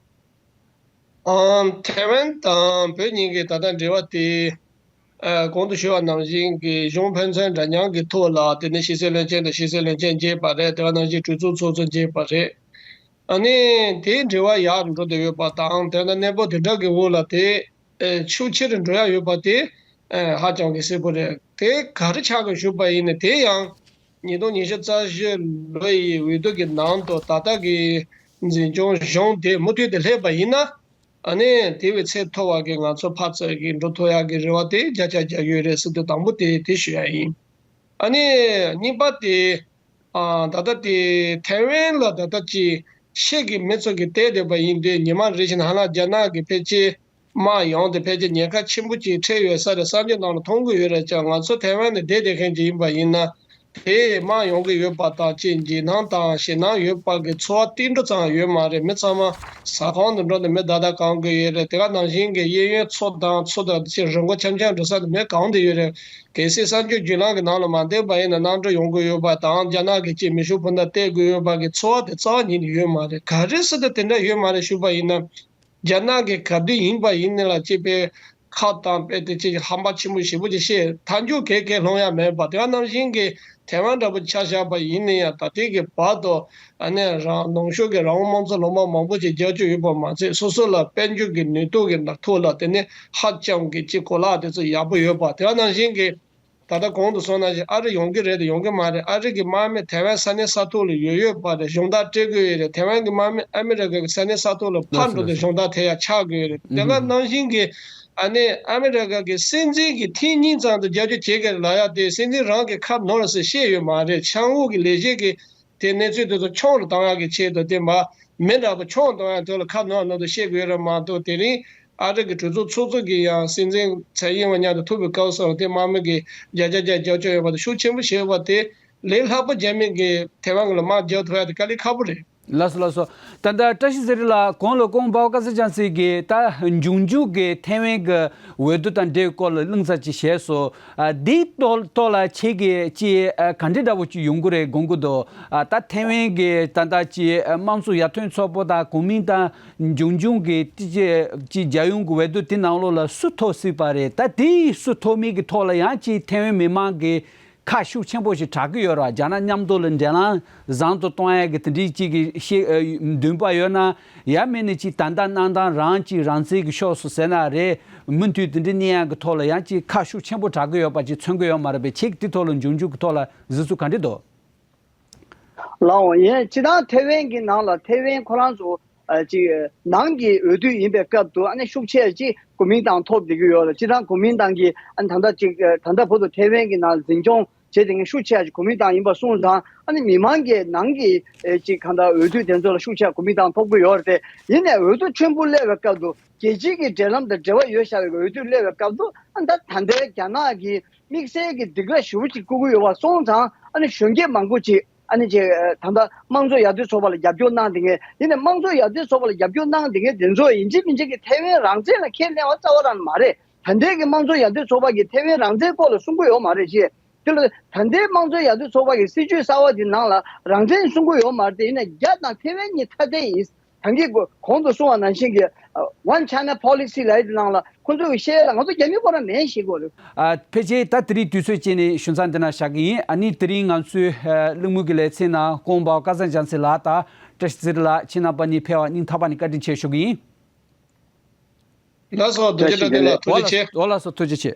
ཨམ། ཐའེ་ཝན་དང་བོད་གཉིས་ཀྱི་ད་ལྟ་འབྲེལ་བ་དེ། ཨ། གོང་དུ་ཞུས་པ་ནང་བཞིན་གྱི་གཞུང་ཕན་ཚུན་འདྲ་མཉམ་གྱི་ཐོག་ལ་དེ་ནས་ཕྱི་སྲིད་བློན་ཆེན་དང་ཕྱི་སྲིད་བློན་ཆེན་མཇལ་བ་རེད། དེ་ག་ནང་བཞིན་གྲོས་ཚོགས་ཚོགས་གཙོ་མཇལ་བ་རེད། ཨ་ནི་དེའི་འབྲེལ་བ་ཡག་རུ་འགྲོ་བསྡད་ཡོད་པ་དང་དེ་ལྟར་གནས་བབ་དེ་འདྲ་གི་འོག་ལ་དེ་ཨེ། ཤུགས་ཆེ་རུ་འགྲོ་ཡ་ཡོད་པ་དེ་ཨེ། ཧ་ཅང་གི་གསལ་པོ་རེད། དེ་ག་རེ་ཆགས་ཀྱི་བཞུགས་པ་ཡིན་ན་དེ་ཡང་ཉིས་སྟོང་ཉི་ཤུ་རྩ་བཞི་ལོ་ཡི་འོས་བསྡུ་གི་ནང་དུ་ད་ལྟ་གི་འཛིན་སྐྱོང་གཞུང་དེ་མུ་མཐུད་དེ་སླེབས་པ་ཡིན་ན། ཨ་ནི་དེ་བས་ཚད་མཐོ་བ་གི་ང་ཚོ་ཕར་ཚུར་གྱི་འགྲོ་ཐུབ་ཡག་གི་རེ་བ་དེ་བརྒྱ་ཆ་བརྒྱ་ཡོད་རེད་ཟེར་དུས་དང་པོ་དེ་དེ་ཞུ་ཡ་ཡིན། ཨ་ནི་གཉིས་པ་དེ། ཨ། ད་ལྟ་དེ་ཐའེ་ཝན་ལ་ད་ལྟ་ཅིག་ཕྱི་གི་མི་ཚོ་གིས་བལྟས་བསྡད་པ་ཡིན་དུས་ཉི་མ་རེ་བཞིན་ཧ་ལམ་རྒྱ་ནག་གི་ཕལ་ཆེར་དམག་ཡོང་དེ་ཕལ་ཆེར་ཉེན་ཁ་ཆེན་པོ་ཅིག་འཕྲད་ཡོད་ས་རེད། གསར་འགྱུར་ནང་ལ་མཐོང་གི་ཡོད་རེད་ཀྱང་ང་ཚོ་ཐའེ་ཝན་ནས་བསྡད་བསྡད་མཁན་ཅིག་ཡིན་པ་ཡིན་ན། དེ་དམག་ཡོང་གི་ཡོད་པ་དང་ཅིག་འཇིགས་སྣང་དང་ཞེད་སྣང་ཡོད་པ་གི་ཚོར་བ་ཏིལ་འབྲུ་ཙམ་ཡོད་མ་རེད། མི་ཚང་མ་ཟ་ཁང་དུ་འགྲོ་ནས་མི་བདའ་བདའ་གང་གི་ཡོད་རེད། དེ་ག་ནང་བཞིན་གྱི་གཡས་གཡོན་མཚོ་དང་མཚོ་དང་ཅིག་རི་མགོ་འཆམ་འཆམ་འགྲོ་ས་དུ་མི་གང་དུ་ཡོད་རེད། གལ་སྲིད་གསར་འགྱུར་བརྒྱུད་ལམ་གྱི་ནང་ལ་མ་བསྡད་པ་ཡིན་ན་གནམ་གྲུ་ཡོང་གི་ཡོད་པ་དང་རྒྱ་ནག་གི་ཅིག་མེ་ཤུགས་འཕུར་མདའ་སྟེར་དགོས་ཡོད་པ་གི་ཚོར་བ་དེ་རྩ་བ་ཉིད་ནས་ཡོད་མ་རེད། ག་རེ་ཟེར་ཏེ་དེ་འདྲ་ཡོད་མ་རེད་ཞུས་པ་ཡིན་ན། རྒྱ་ནག་གི་ག་དུས་ཡིན་པ་ཡིན་ནའི་ལ་ཅིག་པའི་ཁ་དང་དཔེ་དེ་ཅིག་ཧམ་པ་ཆེན་པོ་ཞེ་པོ་ཅིག་བཤད་མཐའ་མཇུག་གས་གས་ལྷུང་ཡ་མེད་པ་དེ་ག་ནང་བཞིན་གྱི་ཐའེ་ཝན་འདྲ་པོ་ཆ་བཞག་པ་ཡིན་ན་ཡང་ད་ལྟའི་གི་བར་དུ་ཨ་ནི་རང་ནང་ཆོས་ཀྱི་རང་དབང་དམངས་གཙོ་ལུང་པ་མང་པོ་ཅིག་རྒྱབ་སྐྱོར་ཡོད་པ་མ་ཚད་སོ་སོ་ལ་དཔལ་འབྱོར་གྱི་ནུས་སྟོབས་ཀྱི་ཐོག་ལ་དེ་ནི་ཧ་ཅང་གི་ཅིག་གོ་ལག་དེ་ཚོ་ཡག་པོ་ཡོད་པ་དེ་ག་ནང་བཞིན་གྱི། ད་ལྟ་གོང་དུ་སོང་ནང་བཞིན་ཨ་རི་ཡོང་གི་རེད་དེ་ཡོང་གི་མ་རེད། ཨ་རི་གི་དམག་མི་ཐའེ་ཝན་ས་གནས་ས་ཐོག་ལ་ཡོད་ཡོད་པ་རེད། གཞུང་བརྡ་སྤྲད་དགོས་ཡོད་རེད། ཐའེ་ཝན་གི་དམག་མི་ཨ་མི་རི་ཀ་གི་ས་གནས་ས་ཐོག་ལ་ཕར་འགྲོ་དེ་གཞུང་བརྡ་ཐེབས་ཡ་ཆགས་དགོས་ཡོད་རེད། དེ་ག་ནང་བཞིན་གྱི་ཨ་ནི་ཨ་མི་རི་ཀ་གི་སྲིད་འཛིན་གྱི་ཐེངས་གཉིས་ཙམ་དུ་རྒྱབ་སྐྱོར་བྱེད་དགོས་ལབ་ཡ་དེ་སྲིད་འཛིན་རང་གི་ཁ་ནོར་ཟེར་བཤད་ཡོད་མ་རེད། ཆང་འུག་གི་ལས་བྱེད་ཀྱི་དེ་གནས་ཚུལ་དེ་ཚོ་ཆུང་རུ་གཏོང་ཡག་གི་ཆེད་དུ་དེ་མ་མི་འདྲ་པོ་ཆུང་གཏོང་ཡག་དོན་ལ་ཁ་ནོར་ནོར་དུ་བཤད་དགོས་རེད་མ་གཏོགས་དེ་རིང་ཨ་རི་གི་གྲོས་ཚོགས་ཚོགས་གཙོ་གིས་ཡང་སྲིད་འཛིན་ཚའེ་ཡིན་ཝེན་མཉམ་དུ་ཐུག་པའི་སྐབས་སུ་དེ་དམག་མི་གིས་བརྒྱ་ཆ་བརྒྱ་རྒྱབ་སྐྱོར་ཡོད་པ་དེ་ཤུགས་ཆེན་པོ་བྱས་པ་དེ་ལས་སླ་པོ་རྒྱ་མི་གིས་ཐའེ་ཝན་གྱི་ལ་དམག་རྒྱག་ཐུབ་ཡག་དེ་དཀའ་ལས་ཁག་པོ་རེད། ལགས་སོ་ལགས་སོ། ད་ལྟ་བཀྲ་ཤིས་ཚེ་རིང་ལགས་གོང་ལ་ཀོང་བའོ་ཀ་སི་ཅན་སི་གིས་ད་འབྱུང་འགྱུར་གྱི་ཐའེ་ཝན་གྱི་འོས་བསྡུ་དང་འབྲེལ་བའི་སྐོར་ལ་གླེང་ཚར་ཅིག་བྱས་སོང་། ཨ། འདིའི་ཐོག་ཐོག་ལ་ཁྱེད་ཀྱིས་ཅིག་ཨ། ག་འདྲ་འདྲ་བོ་ཅིག་ཡོང་གི་རེད་དགོངས་ཀྱི་འདུག་ཨ། ད་ཐའེ་ཝན་གྱི་ད་ལྟ་ཅིག་ཨ། དམངས་གཙོ་ཡར་ཐོན་ཚོགས་པ་དང་གོ་མིན་ཏང་འབྱུང་འགྱུར་གྱི་ཅིག་ཅིག་རྒྱལ་ཡོངས་ཀྱི་འོས་བསྡུ་དེ་ནང་ལོགས་ལ་སུ་ཐོབ་སྲིད་པ་རེད། ད་དེ་སུ་ཐོབ་མིན་གྱི་ཐོག་ལ་ཡང་ཅིག་ཐའེ་ཝན་མི་མང་གིས་ཁ་ཤུགས་ཆེན་པོ་ཞིག་གྲག་གི་ཡོད་རེད། རྒྱ་ནག་མཉམ་དུ་ལ་འབྲེལ་ལམ་བཟང་དུ་གཏོང་ཡག་གི་དེ་འདྲའི་ཅིག་གི་ཤེས་ཨ། འདུན་པ་ཡོད་ན་ཡང་མིན་ན་ཅིག་ད་ལྟ་གནང་སྟངས་རང་ཅིག་རང་བཙན་གྱི་ཕྱོགས་སུ་ཟེར་ན་རེད། མུ་མཐུད་དེ་འདྲའི་གནས་ཡག་གི་ཐོག་ལ་ཡང་ཅིག་ཁ་ཤུགས་ཆེན་པོ་གྲག་གི་ཡོད་པ་ཅིག་མཚོན་གི་ཡོད་མ་རེད་པས། ཁྱེད་ཀྱིས་དེ་ཐོག་ལ་འབྱུང་འགྱུར་གྱི་ཐོག་ལ་གཟིགས་ཚུལ་ག་འདྲ་འདུག་ལའོ་ཡིན། སྤྱིར་བཏང་ཐའེ་ཝན་གྱི་ནང་ལ་ཐའེ་ཝན་ཁོ་རང་ཚོ་ཨ། ཅིག་ནང་གི་འོས་བསྡུ་ཡིན་པའི་སྐབས་དུ་ཨ་ནི་ཤུགས་ཆེ་ཅིག་གོ་མིན་ཏང་ཐོབ་བསྡད་ཀྱི་ཡོད་ལ། སྤྱིར་བཏང་གོ་མིན་ཏང་གིས་ཨ་ནི་ད་ལྟ་ཅིག་ད་ལྟ་བར་དུ་ཐའེ་ཝན་གྱི་ནང་འཛིན་སྐྱོང་བྱེད་བསྡད་མཁན་ཤུགས་ཆེ་ཅིག་གོ་མིན་ཏང་ཡིན་པ་སོང་ཙང་ཨ་ནི་མི་མང་གི་ནང་གི་ཨེ་ཅིག་གང་ལྟར་འོས་བསྡུ་དེ་ཚོ་ལ་ཤུགས་ཆེ་གོ་མིན་ཏང་ཐོབ་ཀྱི་ཡོད་རེད་དེ། ཡིན་ནའི་འོས་བསྡུ་ཆེན་པོ་སླེབས་པའི་སྐབས་དུ་རྒྱལ་སྤྱིའི་གི་འབྲེལ་ལམ་དང་འབྲེལ་བ་ཡོད་བཞག་པའི་འོས་བསྡུ་སླེབས་པའི་སྐབས་དུ་ཨ་ནི་ད་ད་ལྟའི་རྒྱ་ནག་གི་དམིགས་བསལ་གྱི་སྡིགས་ར་ཞེ་པོ་ཅིག་བསྐུལ་གྱི་ཡོད་པ་སོང་ཙང་ཨ་ནི་གཞོན་སྐྱེས་མང་པོ་ཅིག་ཨ་ནི་ཅིག་ད་ལྟ་དམངས་གཙོ་ཡར་ཐོན་ཚོགས་པ་ལ་རྒྱབ་སྐྱོར་གནང་བསྡད་མཁན་ཡིན་ནའི་དམངས་གཙོ་ཡར་ཐོན་ཚོགས་པ་ལ་རྒྱབ་སྐྱོར་གནང་བསྡད་མཁན་དེ་ཚོ་ཡིན་གཅིག་མིན་གཅིག་གི་ཐའེ་ཝན་རང་བཙན་ལ་ཁས་ལེན་པ་རྩ་བ་རང་མ་རེད། ད་ལྟའི་གི་དམངས་གཙོ་ཡར་ཐོན་ཚོགས་པ་གིས་ཐའེ་ཝན་རང་བཙན་སྐོར་ལ་གསུང་གི་ཡོད་མ་རེད་ཅེས། དེ་ལ་ད་ལྟའི་དམངས་གཙོ་ཡར་ཐོན་ཚོགས་པ་གི་སྲིད་ཇུས་གསར་བ་དེ་ནང་ལ་རང་བཙན་གསུང་གི་ཡོད་མ་རེད་དེ། ཡིན་ནའི་རྒྱ་དང་ཐའེ་ཝན་གཉིས་ཐ་དད་ཡིན། ད་གིན་གོང་དུ་གསུངས་པ་ནང་བཞིན་གྱི་ One China Policy ལབ་ཡས་དེ་ནང་ལ་ཁོང་ཚོས་བཤད་ཡས་ལ་ང་ཚོ་རྒྱ་མི་ཁོ་རང་མེད་ཤེས་དགོས་རེད། ཨ། ཕལ་ཆེར་ད་དེ་རིང་དུས་ཚོད་སྤྱད་ནས་ཞུ་མཚམས་འདི་ན་བཞག་གི་ཡིན། ཨ་ནི་དེ་རིང་ང་ཚོའི་ཨ་གླེང་མོལ་གྱི་ལེ་ཚན་ནང་ཀོང་པའོ་སྐལ་བཟང་རྒྱལ་མཚན་ལགས་དང་བཀྲ་ཤིས་ཚེ་རིང་ལགས་ཁྱེད་རྣམ་པ་གཉིས་ཕེབས་པར་སྙིང་ཐག་པ་ནས་བཀའ་དྲིན་ཆེ་ཞུ་གི་ཡིན། ལགས་སོ། རྡོ་རྗེ་བཀྲ་ཤིས་བདེ་ལེགས། ཐུགས་རྗེ་ཆེ། འོ་ལགས་སོ། ཐུགས་རྗེ་ཆེ།